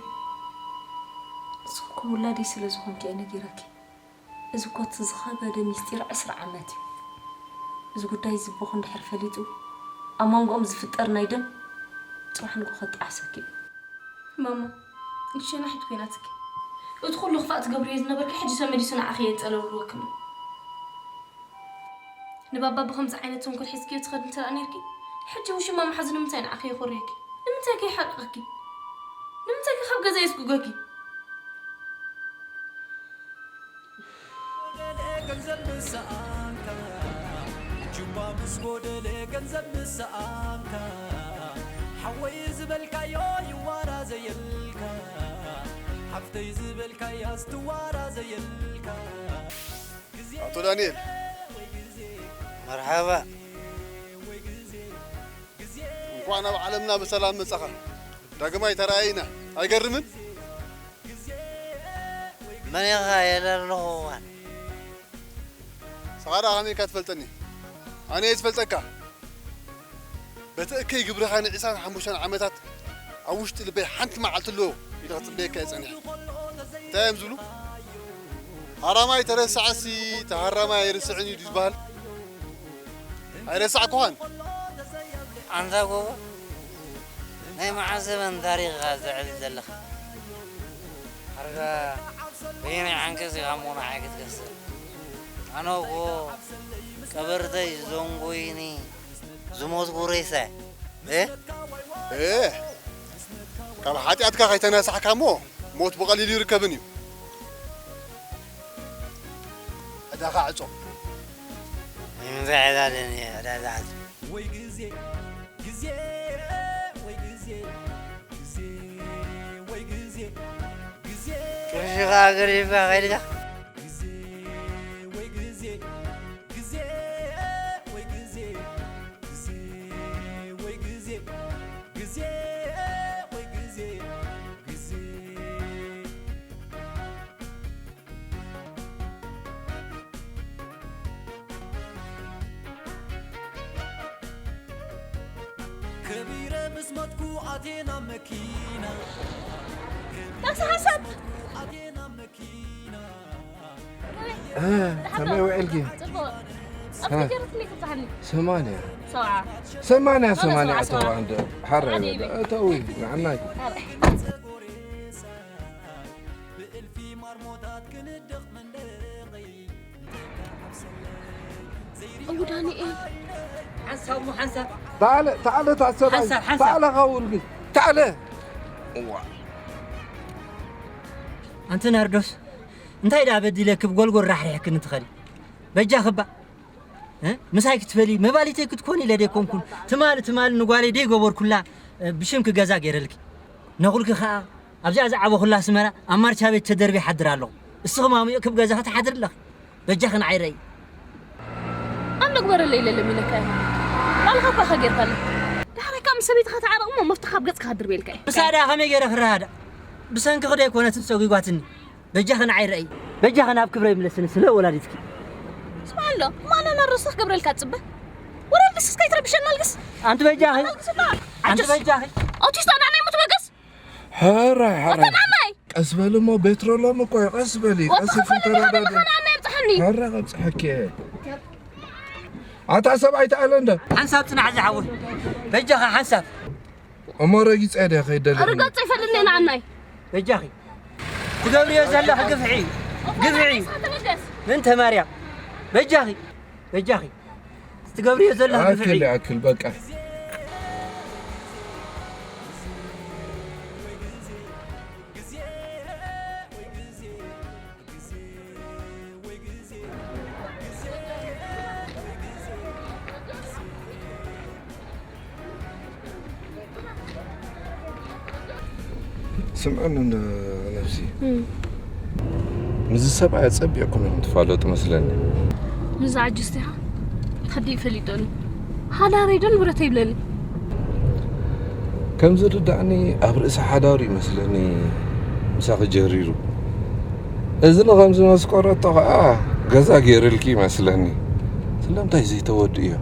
ንስኺ እኮ ውላደይ ስለ ዝኾንኪ እየ ነጊረኪ። እዚ እኮ እቲ ዝኸበደ ሚስጢር ዕስራ ዓመት እዩ። እዚ ጉዳይ እዚ ኣቦኺ እንድሕር ፈሊጡ፣ ኣብ መንጎኦም ዝፍጠር ናይ ደም ጽባሕ ንግሆ ከጣዕሰኪ እዩ። ማማ፣ ሸናሒት ኮይናትኪ። እቲ ኩሉ ክፋእ ትገብርዮ ዝነበርኪ ሕጂ ተመሊሱ ንዓኺ የንጸለውልወኪ ኣሎ። ንባባ ብኸምዚ ዓይነት ተንኮል ሒዝክዮ ትኸዲ እንተ ደኣ ኔርኪ፣ ሕጂ ውሽማ ምሓዙ ንምንታይ ንዓኺ የኾርየኪ? ንምንታይ ከ ይሓቅቕኪ? ንምንታይ ከ ካብ ገዛ የስጉገኪ? ጎደለ ገንዘብ ምስ ሰኣንካ፣ ጁባ ምስ ጎደለ ገንዘብ ምስ ሰኣንካ፣ ሓወይ ዝበልካዮ ይዋራዘየልካ፣ ሓፍተይ ዝበልካያስ ትዋራዘየልካ። ኣቶ ዳንኤል። መርሓባ። እንኳዕ ናብ ዓለምና ብሰላም መጻኻ። ዳግማይ ተራእይና። ኣይገርምን? መን ኢኻ? የለ ኣለኹ እዋን። ንስኻ ደኣ ከመይ ኢልካ ትፈልጠኒ? ኣነ እየ ዝፈልጠካ። በቲ እከይ ግብርኻ ንዒስራን ሓሙሽተን ዓመታት ኣብ ውሽጢ ልበይ ሓንቲ መዓልቲ ኣሎ ኢለ ክጽበየካ እየ ጸኒሐ። እንታይ እዮም ዝብሉ? ሃራማይ ተረሳዕሲ፣ ተሃራማይ ኣይርስዕን እዩ ዝበሃል። ኣይረሳዕኩኻን። ኣንታ ጎቦ፣ ናይ መዓስ ዘበን ታሪኽ ኢኻ ተዕልል ዘለኻ? ኣርጋ በየናይ ዓንቀጽ ኢኻ እሞ ንዓይ ክትከስር? ኣነ እኮ ቀበርተይ ዘንጎይኒ ዝሞትኩ ሬሳ እየ። እ? እ፣ ካብ ሓጢኣትካ ከይተነሳሕካ እሞ ሞት ብቐሊሉ ይርከብን እዩ። ዕዳኻ ዕጾ። ንምንታይ ዕዳ ኣለኒ? ዕዳ ዝሓዝ። ወይ ግዜ፣ ግዜ፣ ወይ ግዜ፣ ግዜ፣ ወይ ግዜ፣ ግዜ። ቅርሽኻ ገዲፍካ ከይድካ? ግዜ፣ ወይ ግዜ፣ ግዜ፣ ወይ ግዜ፣ ግዜ፣ ወይ ግዜ፣ ግዜ፣ ወይ ግዜ፣ ግዜ። ከቢረ ምስ መትኩ ኣቴና መኪና። ታክሲ ሓሳብ። ኣቴና መኪና። እ፣ ከመይ ውዒልኪ? ጽቡቕ። ኣብ እ። ትጀርት እንዴት ትብጽሓኒ? ሰማንያ። ሰብዓ። ሰማንያ፣ ኣነ ሰማንያ ሰብዓ፣ ኣተዋ ሰብዓ። እንደ ሓረ ሓደ ይበል። እተዊ፣ ንዓናይ። ኣረ። እው ዳንኤል። ሓንሳብ እሞ ሓንሳብ። ተዓለ፣ ተዓለ፣ ተዓሰባይ። ሓንሳብ፣ ሓንሳብ። ተዓለ፣ ካውል ግን። ተዓለ። እዋ። ኣንቲ ናርዶስ፣ እንታይ ደኣ በዲለ ክብ ጎልጎል ራሕሪሕክኒ ትኸዲ? በጃኺ እባ። እ? ምሳይ ክትበሊ፣ መባሊተይ ክትኮኒ ኢለ ደይኮንኩን። ትማሊ፣ ትማሊ ንጓለይ ደይገበርኩላ፣ እ፣ ብሽምኪ ገዛ ገይረልኪ። ነኹልኪ ኸኣ ኣብዚኣ ዝዓበኹላ ኣስመራ ኣብ ማርቻ ቤት ተደርብየ ይሓድር ኣለኹ። እስኺ ማሙየ ክብ ገዛ ክትሓድሪ ኣለኺ። በጃኺ ንዓይ ረኣዪ። ኣነ ግበረለይ ኢለ ለሚነካ እየ። ባልኻ እኳ ኢኻ ጌርካለይ። ዳሕራይ ከኣ ምስ ሰበይትኻ ተዓረቕ እሞ መፍትሕ ኣብ ገጽካ ሃድር በልካ እየ። ምሳዳ ከመይ ገይረ ክረዳዳእ? ብሰንክኺ ዶ ኣይኮነትን ጸጒጓትኒ? በጃኺ ንዓይ ረኣዪ። በጃኺ ናብ ክብረይ ምለስኒ ስለ ወላዲትኪ። ስማዕ ኣሎ፣ እሞ ኣነ ናርዶስ ክገብረልካ ትጽበ? ወረ ኣልግስ እስከ ይትረብሸና ኣልግስ። ኣንቲ በጃኺ። ኣልግስ እባ። ኣንቲ በጃኺ። ኣውቲስታ ንዓና ይሙት በገስ። ሕራይ፣ ሕራይ። ኣታ ንዓናይ። ቀስ በል እሞ ቤትሮሎም እኮ እዩ፣ ቀስ በሊ፣ ወዲ ቀስ ኢልኪ ክፈልጥ ሓደ ተረዳዲ። መኻን ኣነ የብጽሐኒ። ሕራይ፣ ከብጽሐኪ እየ። ኣታ ሰብኣይ ተኣለ እንደ። ሓንሳብ ጽናዕ ዝሓወይ። በጃኻ ሓንሳብ። እሞ ረጊጸ ድየ ከይደሊ? ርገጽ ይፈልኒ ንዓናይ። በጃኺ። ትገብርዮ ዘለኺ ግፍዒ እዩ። ግፍዒ እዩ። ተበገስ። ምንተ ማርያም። በጃኺ። በጃኺ። ትገብርዮ ዘለኺ ግፍዒ ኣክል፣ እዩ። ኣክል፣ በቃ። ስምዕኒ እንዶ ነብሲ። እም። ምስዚ ሰብኣይ ኣጸቢቕኩም ኢኹም ትፋለጡ መስለኒ። ምስዛ ዓጁዝ ዲኻ? ከዲኡ ፈሊጦኒ። ሓዳረይ ዶ ንብረተይ ይብለኒ? ከም ዝርዳእኒ ኣብ ርእሲ ሓዳሩ ይመስለኒ ምሳኺ ጀሪሩ። እዝኒ ከም ዝመስቆረቶ ኸኣ ገዛ ገይርልኪ ይመስለኒ። ስለምንታይ ዘይተወድእዮ?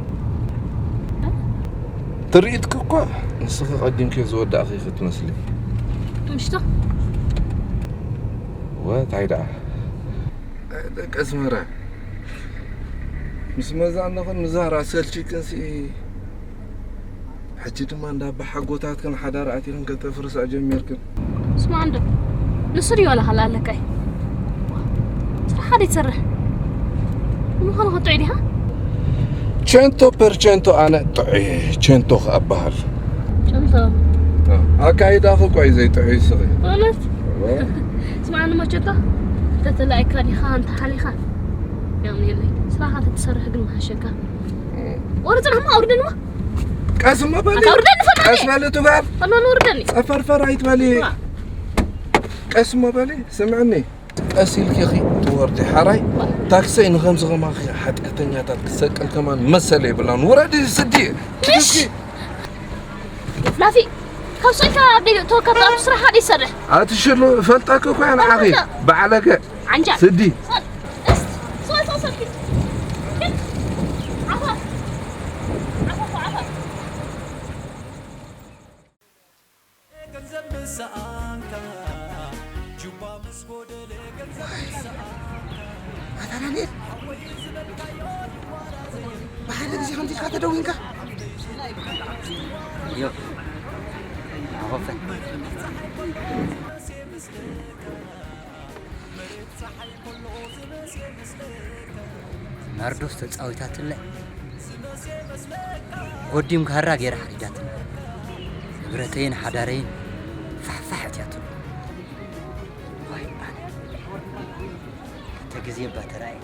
ትርኢትኪ እኳ ንስኺ ቀዲምኪ ዝወዳእኺ ክትመስሊ። ምሽቶ? ወ፣ ታይ ደኣ? ደቂ ኣስመራ። ምስ መዛንኽን ምዛር ኣሰልቺክንሲ፣ ሕጂ ድማ እንዳ ኣባሓጎታትክን ሓዳር ኣቲኽን ከተፍርሳ ጀሚርክን። ስማዕ እንዶ፣ ንሱ ድዩ ዋላ ካልእ ኣለካይ? ስራሕኻ ደይትሰርሕ? ንምዃኑ ኸ ጥዑይ ዲኻ? ቸንቶ ፐርቸንቶ ኣነ ጥዑይ ቸንቶ ከኣ እበሃል። ቸንቶ? ኣካይዳኺ እኳ እዩ ዘይጥዑይ እስኺ። በእውነት? እወ። ስማዕኒ እሞ ቸንቶ፣ እንተተላኢካ ዲኻ እንተሓሊኻ የቕንየለይ። ስራሕኻ ተትሰርሕ ግን ምሓሸካ። ወረ ጽናሕ እሞ ኣውርደኒ እሞ። ቀስ እሞ በሊ። ኣታ ኣውርደኒ ፈናኒ። ቀስ በሊ እቱ ጋር። ፈናኒ ኣውርደኒ። ጸፈርፈር ኣይትበሊ። ዋ። ቀስ እሞ በሊ፣ ስምዕኒ። ቀስ ኢልኪ ኢኺ ትወርዲ ሓራይ። ታክሰይ ንኸምዚ ከማኺ ሓጢኣተኛታት ክሰቅል ከማን መሰል የብላን። ውረዲ ስዲ። ምሽ! ላፊ፣ ካብ ስኢልካ ኣብ ደገ ተወከፍ ኣብ ስራሕኻ ደይትሰርሕ። ኣቲ ሽሉ እፈልጠኪ እኮ እየ ንዓኺ። እፈልጠ። በዓለገ። ዓንጃል። ስዲ። ሰል-፣ እስ-፣ ሰል-፣ ሰል-፣ ሰል-፣ ኪድ። ኪድ። ዓፋፍ። ዓፋፍ፣ ዓፋፍ። ገንዘብ ምስ ሰኣንካ፣ ጁባ ምስ ጎደለ ገንዘብ ምስ ሰኣንካ፣ ኣታ ዳንኤል፣ ብሓደ ግዜ ከምዚ ኢልካ ተደዊንካ? ዮ። ኮፈን። ናርዶስ ተጻዊታትለ ጎዲም ካራ ገይራ ሓሪዳትለ። ንብረተይን ሓዳረይን ፋሕፋሕ እትያትሉ። ዋይ ኣነ። ክልተ ግዜ እባ ተራእየ።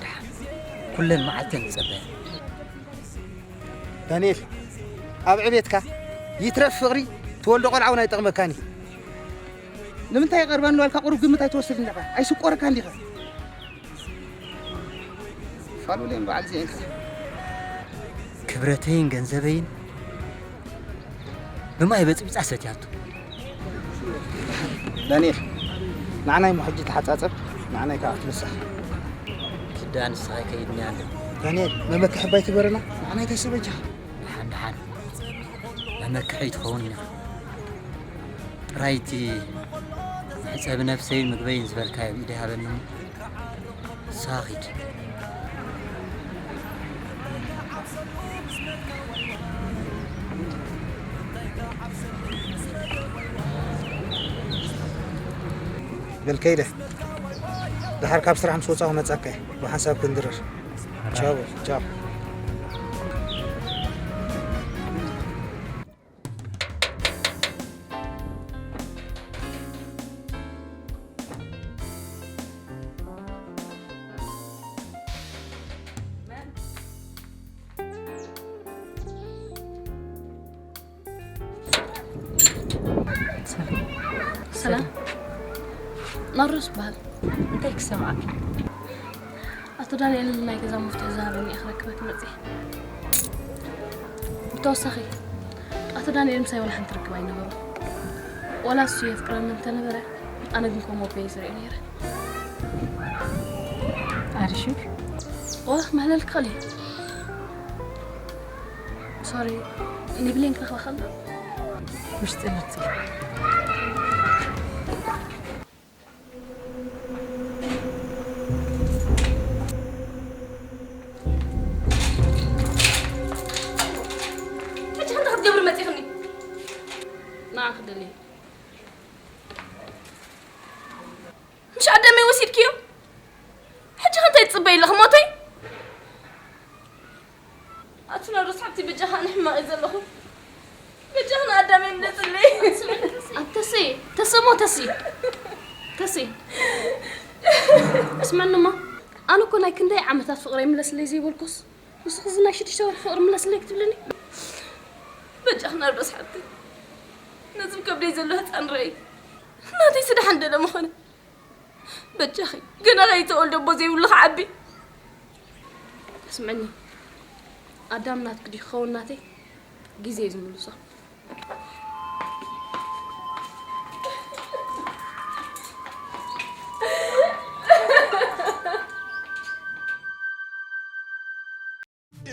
ደሓን ኩለን መዓልተን ዝጸበያ። ዳንኤል፣ ኣብ ዕቤትካ ይትረፍ ፍቕሪ ትወልዶ ቆልዓ እውን ኣይጠቕመካን እዩ። ንምንታይ ይቐርበኒ ዋልካ ቁሩብ ግምት ኣይትወስድን ዲኻ? ኣይስቆረካን ዲኻ? ፋሉሌን በዓል እዚኤን። ክብረተይን ገንዘበይን ብማይ በጽቢጻ ሰትያቶ። ዳንኤል፣ ንዓናይ እሞ ሕጂ ተሓጻጸብ፣ ንዓናይ ከዓ ክትንሳሕ። ትዳ ንስኻ ከይድኒ ኣለ። ዳንኤል፣ መመክሒ ባይ ትበረና፣ ንዓናይ ተስበጃ። ደሓን ደሓን። መመክሒ ትኸውን ኢና። ጥራይ እቲ መሕጸቢ ነፍሰይን ምግበይን ዝበልካዮ ብኢደይ ሃበኒ እሞ። ሳኺድ። በል ከይደ። ደሓር ካብ ስራሕ ምስ ወጻኹ መጻካ እየ። ብሓንሳብ ክንድርር። ቻው፣ ቻው። ሰላም። ናርዶስ በሃል። እንታይ ክሰምዓካ? ኣቶ ዳንኤል ናይ ገዛ መፍትሒ ዝሃበኒ እየ ክረክበኪ መፅየ። ብተወሳኺ ኣቶ ዳንኤል ምሳይ ዋላ ሓንቲ ርክብ ኣይነበሮ። ዋላ እሱ የፍቅረኒ እንተነበረ ኣነ ግን ከምኡ ኣበይ ዝሪኦ ነይረ። ኣርሽክ? ዋ ክምሕለል ክኽእል እዩ። ሶሪ፣ ንብሌን ክረኽባ ከሎ ውሽጢ መፅእ። ሕጂ ከምታ ክትገብሪ መፂኽኒ? ንዓ ክደሊ። ምሽ ኣዳመይ ወሲድክዮ? ሕጂ ከ እንታይ ትጽበይ ኣለኺ? ሞተይ? ኣቲ ናርዶስ ሓብቲ በጃኻ ንሕማቕ እየ ዘለኹ። በጃኻ ንኣዳመይ ምለስለይ። ኣብ ተሲ፣ ተሰሞ ተሲ። ተሲ። ስመንማ፣ ኣነ እኮ ናይ ክንደይ ዓመታት ፍቕረይ ምለስለይ ዘይበልኩስ፣ ንስኺ እዚ ናይ ሽዱሽተ ወርሒ ፍቕሪ ምለስለይ ክትብልኒ? በጃኺ ናርዶስ ሓብቲ፣ ነዚ ከብደይ ዘሎ ህፃን ረኣይ። ናተይ ስደሓን ደለ ምኾነ። በጃኺ፣ ገና ከይተወልደ ኣቦ ዘይብሉ ክዓቢ። ስምዕኒ፣ ኣዳም ናትኪ ድዩ ክኸውን ናተይ? ግዜ እዩ ዝምልሶ።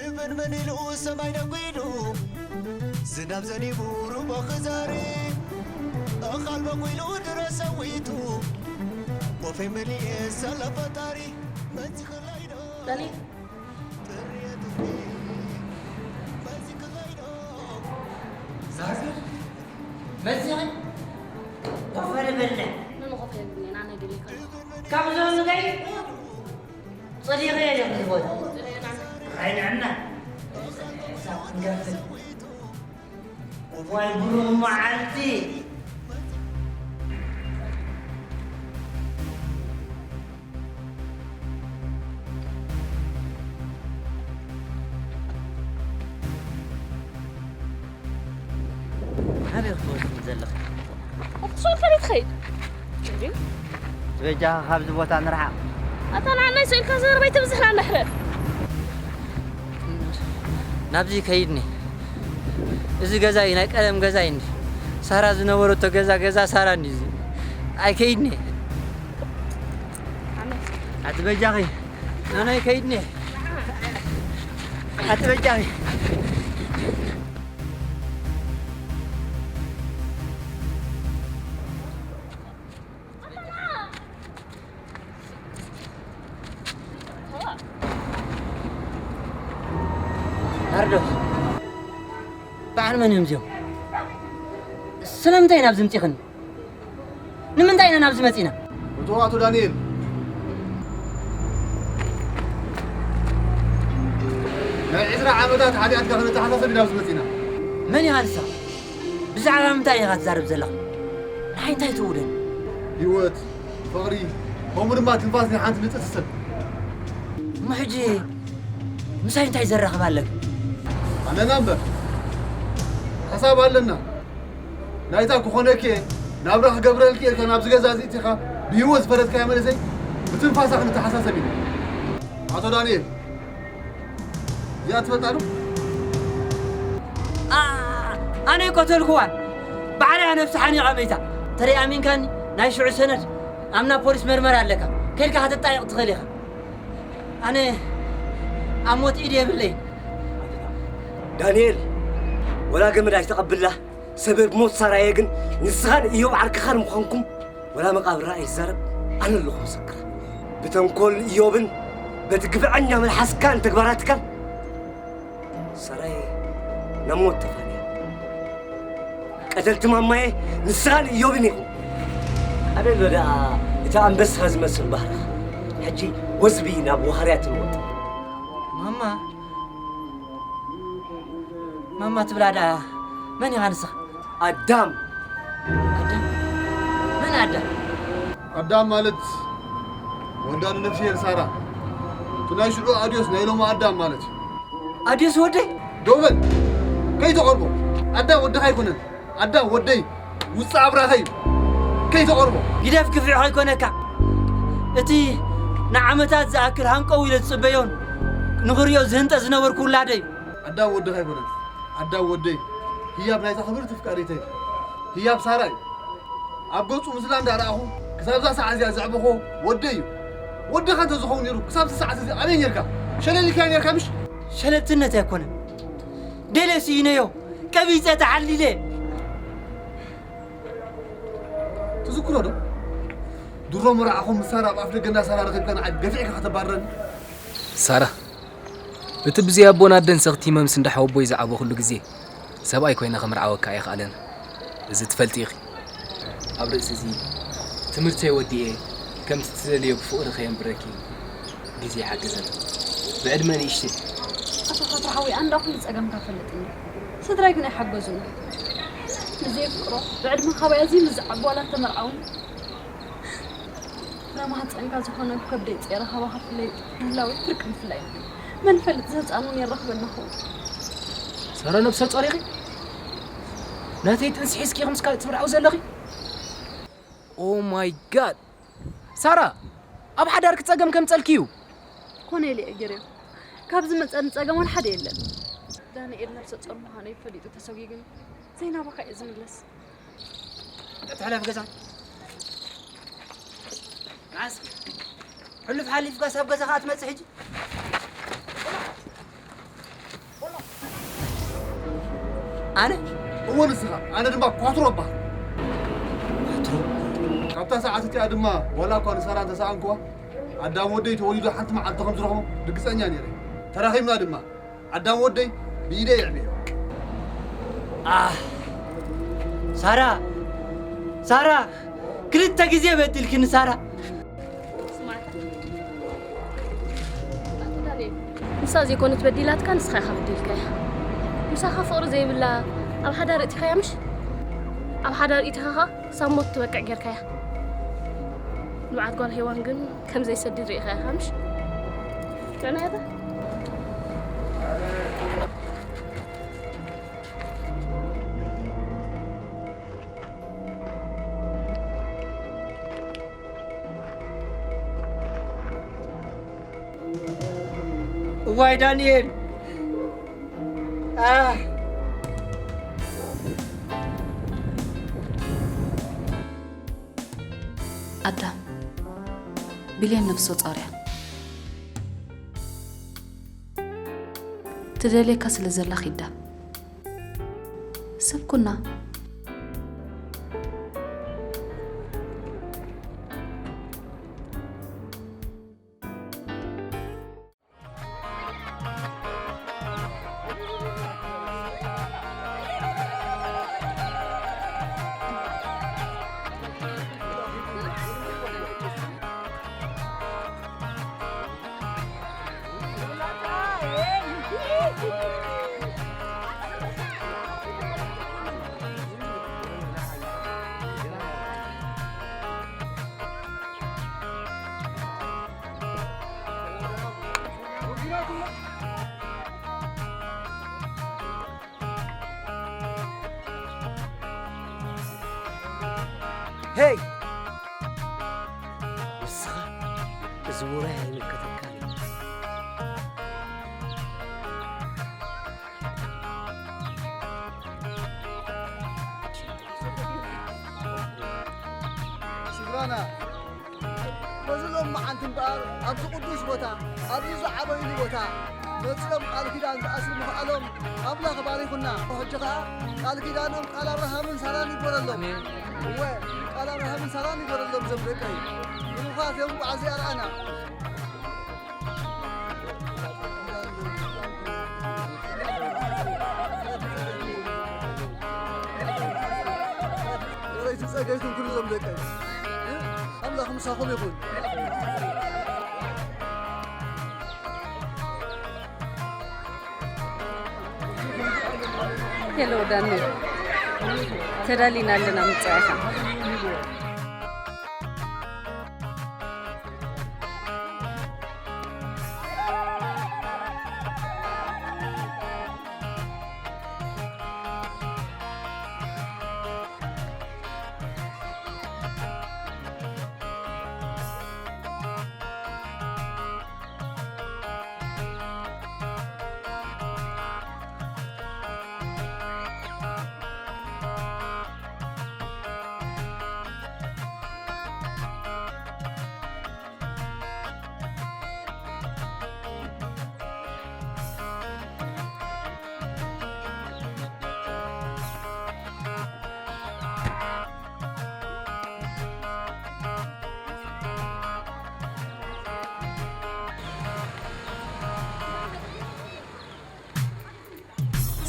እመን መን ኢሉ ሰማይ ነጒዱ፣ ዝናብ ዘኒቡ ሩባ ክዛሪ፣ ኣኻል በጒሉ ድረ ሰዊቱ፣ ወፈይ መሊኤ ሳላ ፈጣሪ፣ መን ዝኽላይ ዶ? ዳኒ። ጥርየ ጥሪ፣ መን ዝኽላይ ዶ? ዛዝር፣ መዚኺ፣ ኮፈ ንበልዕ። መን ኮፈ የብልኒ፣ ኣነ ገለ ይኮነ። ካብ ዞን ንገይ? ጸሊቐ እየ ኣብዚ ቦታ። ራይ ንዕና። ክሳብ ክንገፍል። እዋይ ብሩህ መዓልቲ። ኣበይ ክትወስድኒ ዘለኺ? ኣብቲ ሱቕ ከመይ ትኸይድ? እንድዩ? በጃኻ ካብዚ ቦታ ንርሓቕ። ኣታ ንዓና ይስእልካ ዘረባ ኣይተብዝሕና ንሕረር። ናብዚ ከይድኒ። እዚ ገዛ እዩ፣ ናይ ቀደም ገዛ እዩ እንዲ። ሳራ ዝነበረቶ ገዛ፣ ገዛ ሳራ እንዲ እዚ። ኣይከይድኒ። ኣቲ በጃኺ፣ ናናይ ከይድኒ። ኣቲ በጃኺ። ናርዶስ፣ ብዓ መን እዮም እዚኦም? ስለምንታይ ኢና ኣብዚ ምጺኽን? ንምንታይ ኢና ናብዚ መጺና? እቶ ኣቶ ዳንኤል፣ ናይ ዕስራ ዓመታት ሓጢኣትካ ክነተሓሳሰብ ኢና ኣብዚ መጺና። መን ኢኻ ንስኻ? ብዛዕባ ምንታይ ኢኻ ትዛረብ ዘለኻ? ንዓይ እንታይ ትውደን? ህይወት፣ ፍቕሪ፣ ከምኡ ድማ ትንፋስ ናይ ሓንቲ ንጽቲ ሰብ። እሞ ሕጂ ምሳይ እንታይ ዘራኽብ ኣለካ? ኣለና እምበር ሓሳብ ኣለና። ናይታ ክኾነኪ እየ ናብራ ክገብረልኪ እየ ኢልካ ናብዚ ገዛ እዚ እቲኻ ብህይወት ዝፈረድካዮ መንእሰይ ብትንፋሳ ክንተሓሳሰብ ኢና። ኣቶ ዳንኤል እዚኣ ትፈልጣ ዶ? ኣነ ይቀተልኩዋን ባዕለይ ኣነብስሓን እዩ ኣበይታ ተደይ ኣሚንካኒ ናይ ሽዑ ሰነድ ኣምና ፖሊስ መርመራ ኣለካ ከልካ ከተጣይቕ ትኽእል ኢኻ ኣነ ኣብ ሞት ኢድ የብለይ ዳንኤል ወላ ገመድ ኣይተቐብላ ሰበብ ሞት ሳራየ ግን ንስኻን እዮብ ዓርክኻን ምዃንኩም ወላ መቓብር ራእይ ይዛረብ ኣነ ኣለኹ ምስክር ብተንኮል እዮብን በቲ ግፍዐኛ መልሓስካን ተግባራትካን ሳራየ ናብ ሞት ተፋንያ ቀተልቲ ማማየ ንስኻን እዮብን ኢኹም ኣበሎ ደኣ እቲ ኣንበስኻ ዝመስል ባህርኻ ሕጂ ወዝቢ ናብ ዋህርያ ትልወጥ ማማ ማማ ትብላ ደኣ መን ኢኻ ንስኻ ኣዳም ኣዳም መን ኣዳም ኣዳም ማለት ወዳ ንነፍስሄር ሳራ እቲ ናይ ሽዑ ኣድዮስ ናይ ሎሚ ኣዳም ማለት እዩ ኣድዮስ ወደይ ዶበል ከይተቐርቦ ኣዳም ወድኻ ኣይኮነን ኣዳም ወደይ ውፅእ ኣብራኸ እዩ ከይተቐርቦ ግደፍ ግፍዒ ከይኮነካ እቲ ንዓመታት ዝኣክል ሃንቀው ኢለ ዝፅበዮን ንኽሪኦ ዝህንጠ ዝነበርኩ ውላደይ ኣዳም ወድኻ ኣይኮነን ኣዳም ወደይ ህያብ ናይታ ክብርቲ ፍቃሪተይ ህያብ ሳራ እዩ ኣብ ገጹ ምስላ እንዳረኣኹ ክሳብዛ ሰዓት እዚኣ ዘዕበኾ ወደይ እዩ ወድኻ እንተዝኸውን ነይሩ ክሳብ ሰዓት እዚ ኣበይ ነርካ ሸለሊካ ነርካ ምሽ ሸለልትነት ኣይኮነን ደለ ስኢነዮ ቀቢፀ ተዓሊለ ትዝክሮ ዶ ድሮ መርዓኹም ምስ ሳራ ኣብ ኣፍ ደገ እንዳሳራ ረኺብካ ንዓይ ገፊዕካ ከተባርረኒ ሳራ እቲ ብዘይ ኣቦን ኣደን ሰኽቲመ ምስ እንዳ ሓወቦይ ዝዓበኹሉ ግዜ ሰብኣይ ኮይነ ከምርዓወካ ኣይኽኣለን እዚ ትፈልጢ ኢኺ ኣብ ርእሲ እዚ ትምህርተይ ወዲኤ ከምቲ ትደልዮ ብፍቕሪ ከየንብረኪ ግዜ ይሓግዘን ብዕድመ ንእሽተይ ኣቶ ፋትሮ ሓወይ ኣንዳ ኩሉ ጸገምካ ፈልጥኒ ስድራይ ግን ኣይሓገዙን ብዘይ ፍቅሮ ብዕድመ ካባይ ኣዝዩ ንዝዓቢ ዋላ ተመርዓውን ፍረ ማህፀንካ ዝኾነ ብከብደይ ፀይረ ካባኻ ፍለይ ምህላወይ ፍርቂ ምፍላይ እዩ መን ይፈልጥ እዚ ህፃን እውን የራኽበና ኸውን ሰረ ነብሰ ጾር ኢኺ ናተይ ጥንሲ ሒዝኪ ኢኺ ምስ ካልእ ትምርዓው ዘለኺ Oh my god ሳራ ኣብ ሓዳርኪ ጸገም ከምጸልኪ እዩ ኮነ ኢለ እየ ገይረዮ ካብ ዝመፀኒ ፀገም ዋላ ሓደ የለን ዳንኤል ነብሰ ጾር ምዃነይ ፈሊጡ ተሰጒግኒ ዘይናባኻ እየ ዝምለስ ተሕለፍ ገዛ መዓስ ሕሉፍ ሓሊፍካ ሳብ ገዛ ከዓ ትመፅእ ሕጂ ኣነ እወ ንስኻ ኣነ ድማ ኳትሮ እባ ካብታ ሰዓት እቲኣ ድማ ዋላ እኳ ንሳራ እንተሰኣንክዋ ኣዳም ወደይ ተወሊዱ ሓንቲ መዓልቲ ከም ዝረኽቦ ርግፀኛ ነይረ ተራኺብና ድማ ኣዳም ወደይ ብኢደ የዕብዮ። ኣህ ሳራ ሳራ ክልተ ግዜ በዲልክኒ ሳራ። ንሳ ዘይኮነት በዲላትካ ንስኻ ኢኻ በዲልካያ። ምሳኻ ፍቕሪ ዘይብላ ኣብ ሓዳር እቲኻያ ምሽ? ኣብ ሓዳር እቲኻኻ ክሳብ ሞት ትበቅዕ ጌርካያ። ንብዓት ጓል ሄዋን ግን ከም ዘይሰድድ ርኢኻያ ምሽ? ጥዕና ያታ እዋይ ዳንኤል ኣዳም፣ ብሌን ነፍሰ ጾር እያ። ትደልየካ ስለ ዘላ ኺዳ። ሰብ ኩና። ሄይ! ንስኻ እዚ ውራይ ኣይምልከተካን እዩ። ስድራና፣ በዚ ሎም መዓልቲ እምበኣር ኣብዚ ቅዱስ ቦታ፣ ኣብዚ ዝዓበይሉ ቦታ መጺኦም ቃል ኪዳን ዝኣስሩ ምኽኣሎም ኣምላኽ ባሪኹና። ሕጂ ኸኣ ቃል ኪዳኖም ቃል ኣብርሃምን ሳራን ይግበረሎም። ኣሜን። እወ፣ ቃል ኣብርሃምን ሳራን ይግበረሎም። ዘም ደቀይ ብሩኻት እዮም። በዓዚ ኣርኣና። ረይቲ ጸገይትን ኩሉ ዘም ደቀይ ኣምላኽ ምሳኹም ይኹን። ሄሎ ዳኒ፣ ተዳሊና ኣለና ምጽኣኻ።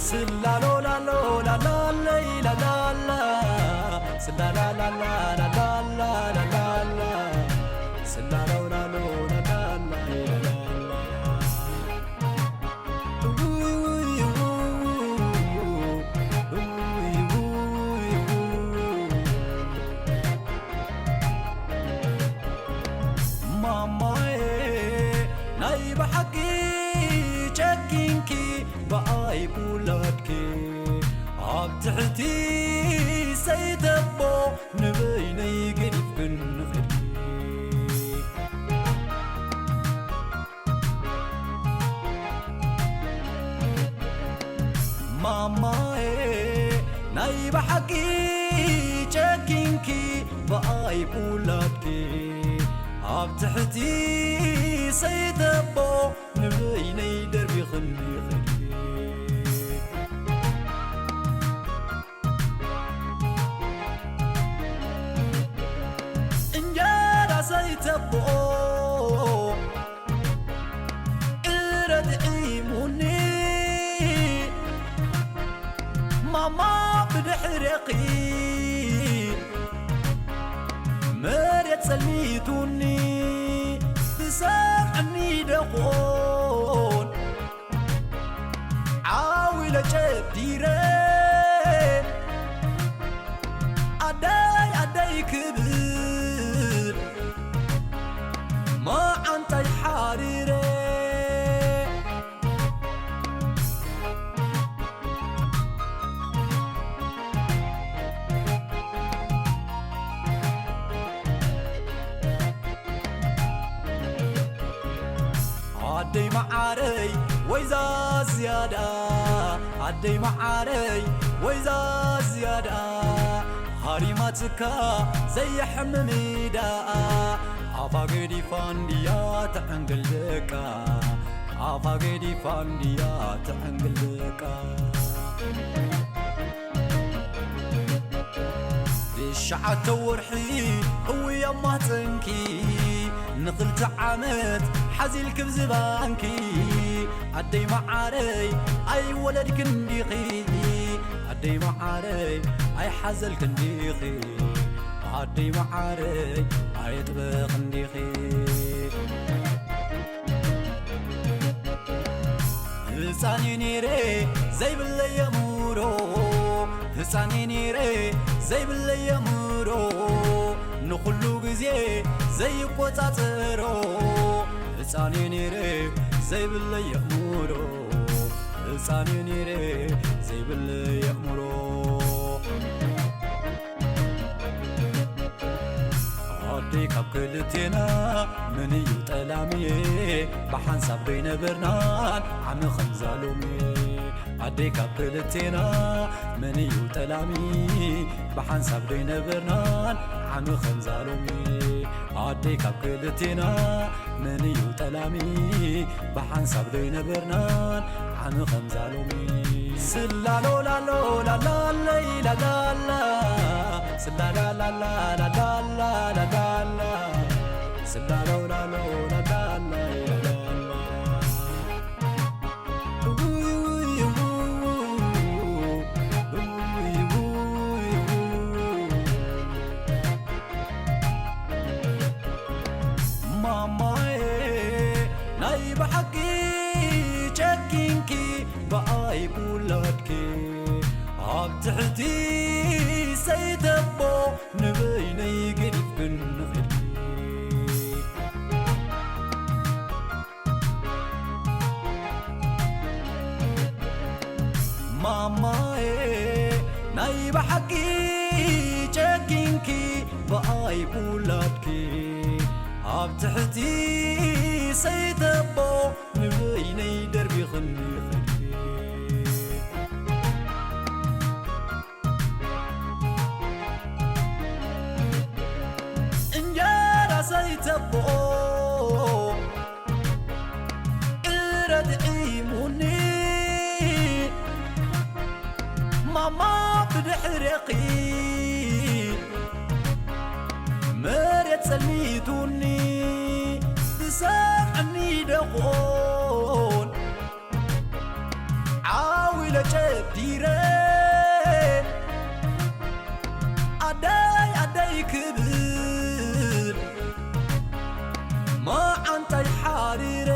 ስላሎ ላሎ ላላ ለይ ላላላ፣ ስላላ ላላ ላላላ ላላላ፣ ስላሎ ላሎ ላላላ ላላላ። ውይ ውይ ውይ ውይ ውይ ውይ። ማማዬ ናይ ብሓቂ ጨኪንኪ ብኣይ ውላድኪ ኣብ ትሕቲ ሰይተቦ ንበይነይ ገዲፍክን ኸድኪ። ማማዬ ናይ ብሓቂ ጨኪንኪ ብኣይ ውላድኪ ኣብ ትሕቲ ሰይተቦ ንበይነይ ደርቢኽኒ ኸድኪ። እንጀራ ሰይተብኦ እረድዒሙኒ ማማ ብድሕሬኺ መሬት ጸልሚቱኒ ትሰምዕኒ ደኾን ዓው ኢለ ጨዲረ ኣደይ ኣደይ ክብል መዓንጣይ ሓሪረ። ኣደይ መዓረይ ወይዛ ዝያዳ ኣደይ መዓረይ ወይዛ ዝያዳ ሃሪማትካ ዘየሕምም ኢዳ ኣፋ ገዲፋ እንድያ ትዕንግል ደቃ ኣፋ ገዲፋ እንድያ ትዕንግል ደቃ ትሽዓተ ወርሒ እውይ ኣብ ማህፀንኪ ንኽልተ ዓመት ሓዚልኪ ብዝባንኪ ኣደይ መዓረይ ኣይወለድክን ዲኺ ኣደይ መዓረይ ኣይሓዘልክን ዲኺ ኣደይ መዓረይ ኣየጥበኽን ዲኺ ህፃን ነይረ ዘይብለይ ኣእምሮ ህፃን ነይረ ዘይብለይ ኣእምሮ ንኹሉ ግዜ ዘይቆፃፀሮ ህፃን ነይረ ዘይብለይ ኣእምሮ ህፃን ነይረ ዘይብለይ ኣእምሮ ክልቴና መን እዩ ጠላሚ? ብሓንሳብ ዶ ይነበርናን ዓሚ ከምዛ ሎሚ? ኣደይ ካብ ክልቴና መን እዩ ጠላሚ? ብሓንሳብ ዶ ይነበርናን ዓሚ ከምዛ ሎሚ? ኣደይ ካብ ክልቴና መን እዩ ጠላሚ? ብሓንሳብ ዶ ይነበርናን ዓሚ ከምዛ ሎሚ? ስላሎ ላሎ ላላለይ ላላላ፣ ስላላላላ ላላላ ላላላ፣ ስላሎ ላሎ ላላለይ ላላላ። ማማዬ ናይ ብሓቂ ጨኪንኪ ብኣይ ብውላድኪ ኣብ ትሕቲ ሰይተቦ ንበይነይ ገዲፍክን ኸድኪ። ማማዬ ናይ ብሓቂ ጨኪንኪ ብኣይ ብውላድኪ ኣብ ትሕቲ ሰይተቦ ንበይነይ ደርቢኽኒ ኸድኪ። እንጀራ ሰይተቦ ቅረት ዒሙኒ ማማ ብድሕሬኺ መሬት ጸልሚቱኒ ብሰምዕኒ ደኾን ዓው ኢለ ጨዲረ ኣደይ ኣደይ ክብል መዓንጣይ ሓሪረ።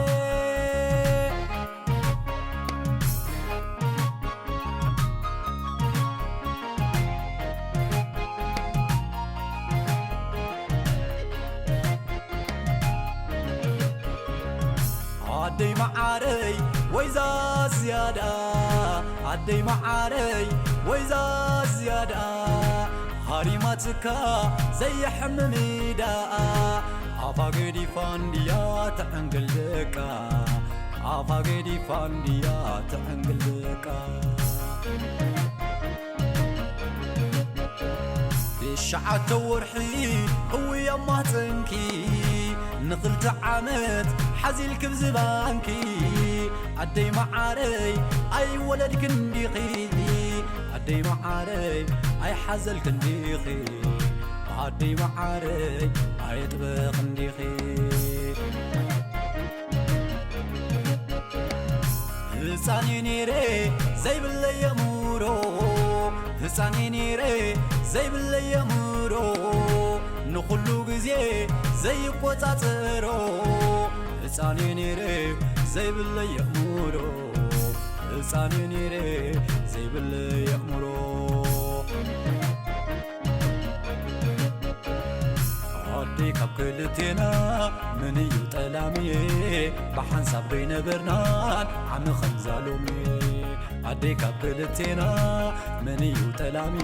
ኣደይ መዓረይ ወይዛ ዝያዳ ኣደይ መዓረይ ወይዛ ዝያዳ ሃሪማትካ ዘየሕምም ኢዳ ኣፋ ገዲፋ እንድያ ትዕንግል ደቃ ኣፋ ገዲፋ እንድያ ትዕንግል ደቃ። ትሽዓተ ወርሒ እውይ ኣብ ማህፀንኪ ንኽልተ ዓመት ሓዚልኪ ብዝባንኪ ኣደይ መዓረይ ኣይወለድክን ዲኺ ኣደይ መዓረይ ኣይሓዘልክን ዲኺ ኣደይ መዓረይ ኣየጥበኽን ዲኺ። ህፃን እየ ነይረ ዘይብለይ ኣእምሮ ህፃን እየ ነይረ ዘይብለይ ኣእምሮ ንኹሉ ግዜ ዘይቆፃፀሮ ህፃን እየ ነይረ ዘይብለይ ኣእምሮ ህፃን እየ ነይረ ዘይብለይ ኣእምሮ ኣደይ ካብ ክልቴና መን እዩ ጠላሚ ብሓንሳብ ዶ ይነበርናን ዓሚ ከምዛ ሎሚ ኣደይ ካብ ክልቴና መን እዩ ጠላሚ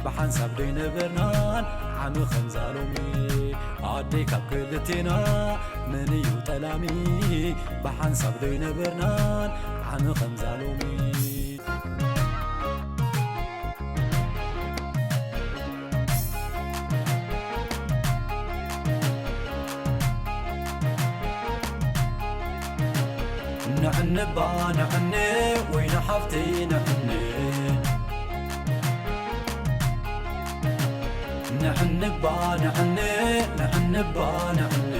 ብሓንሳብ ዶ ይነበርናን ዓሚ ከምዛ ሎሚ ኣደይ ካብ ክልቴና መን እዩ ጠላሚ ብሓንሳብ ዶ ይነበርናን ዓሚ ከምዛ ሎሚ ንዕንባ ንዕኒ ወይኒ ሓፍተይ ንዕኒ ንዕንባ ንዕኒ ንዕንባ ንዕኒ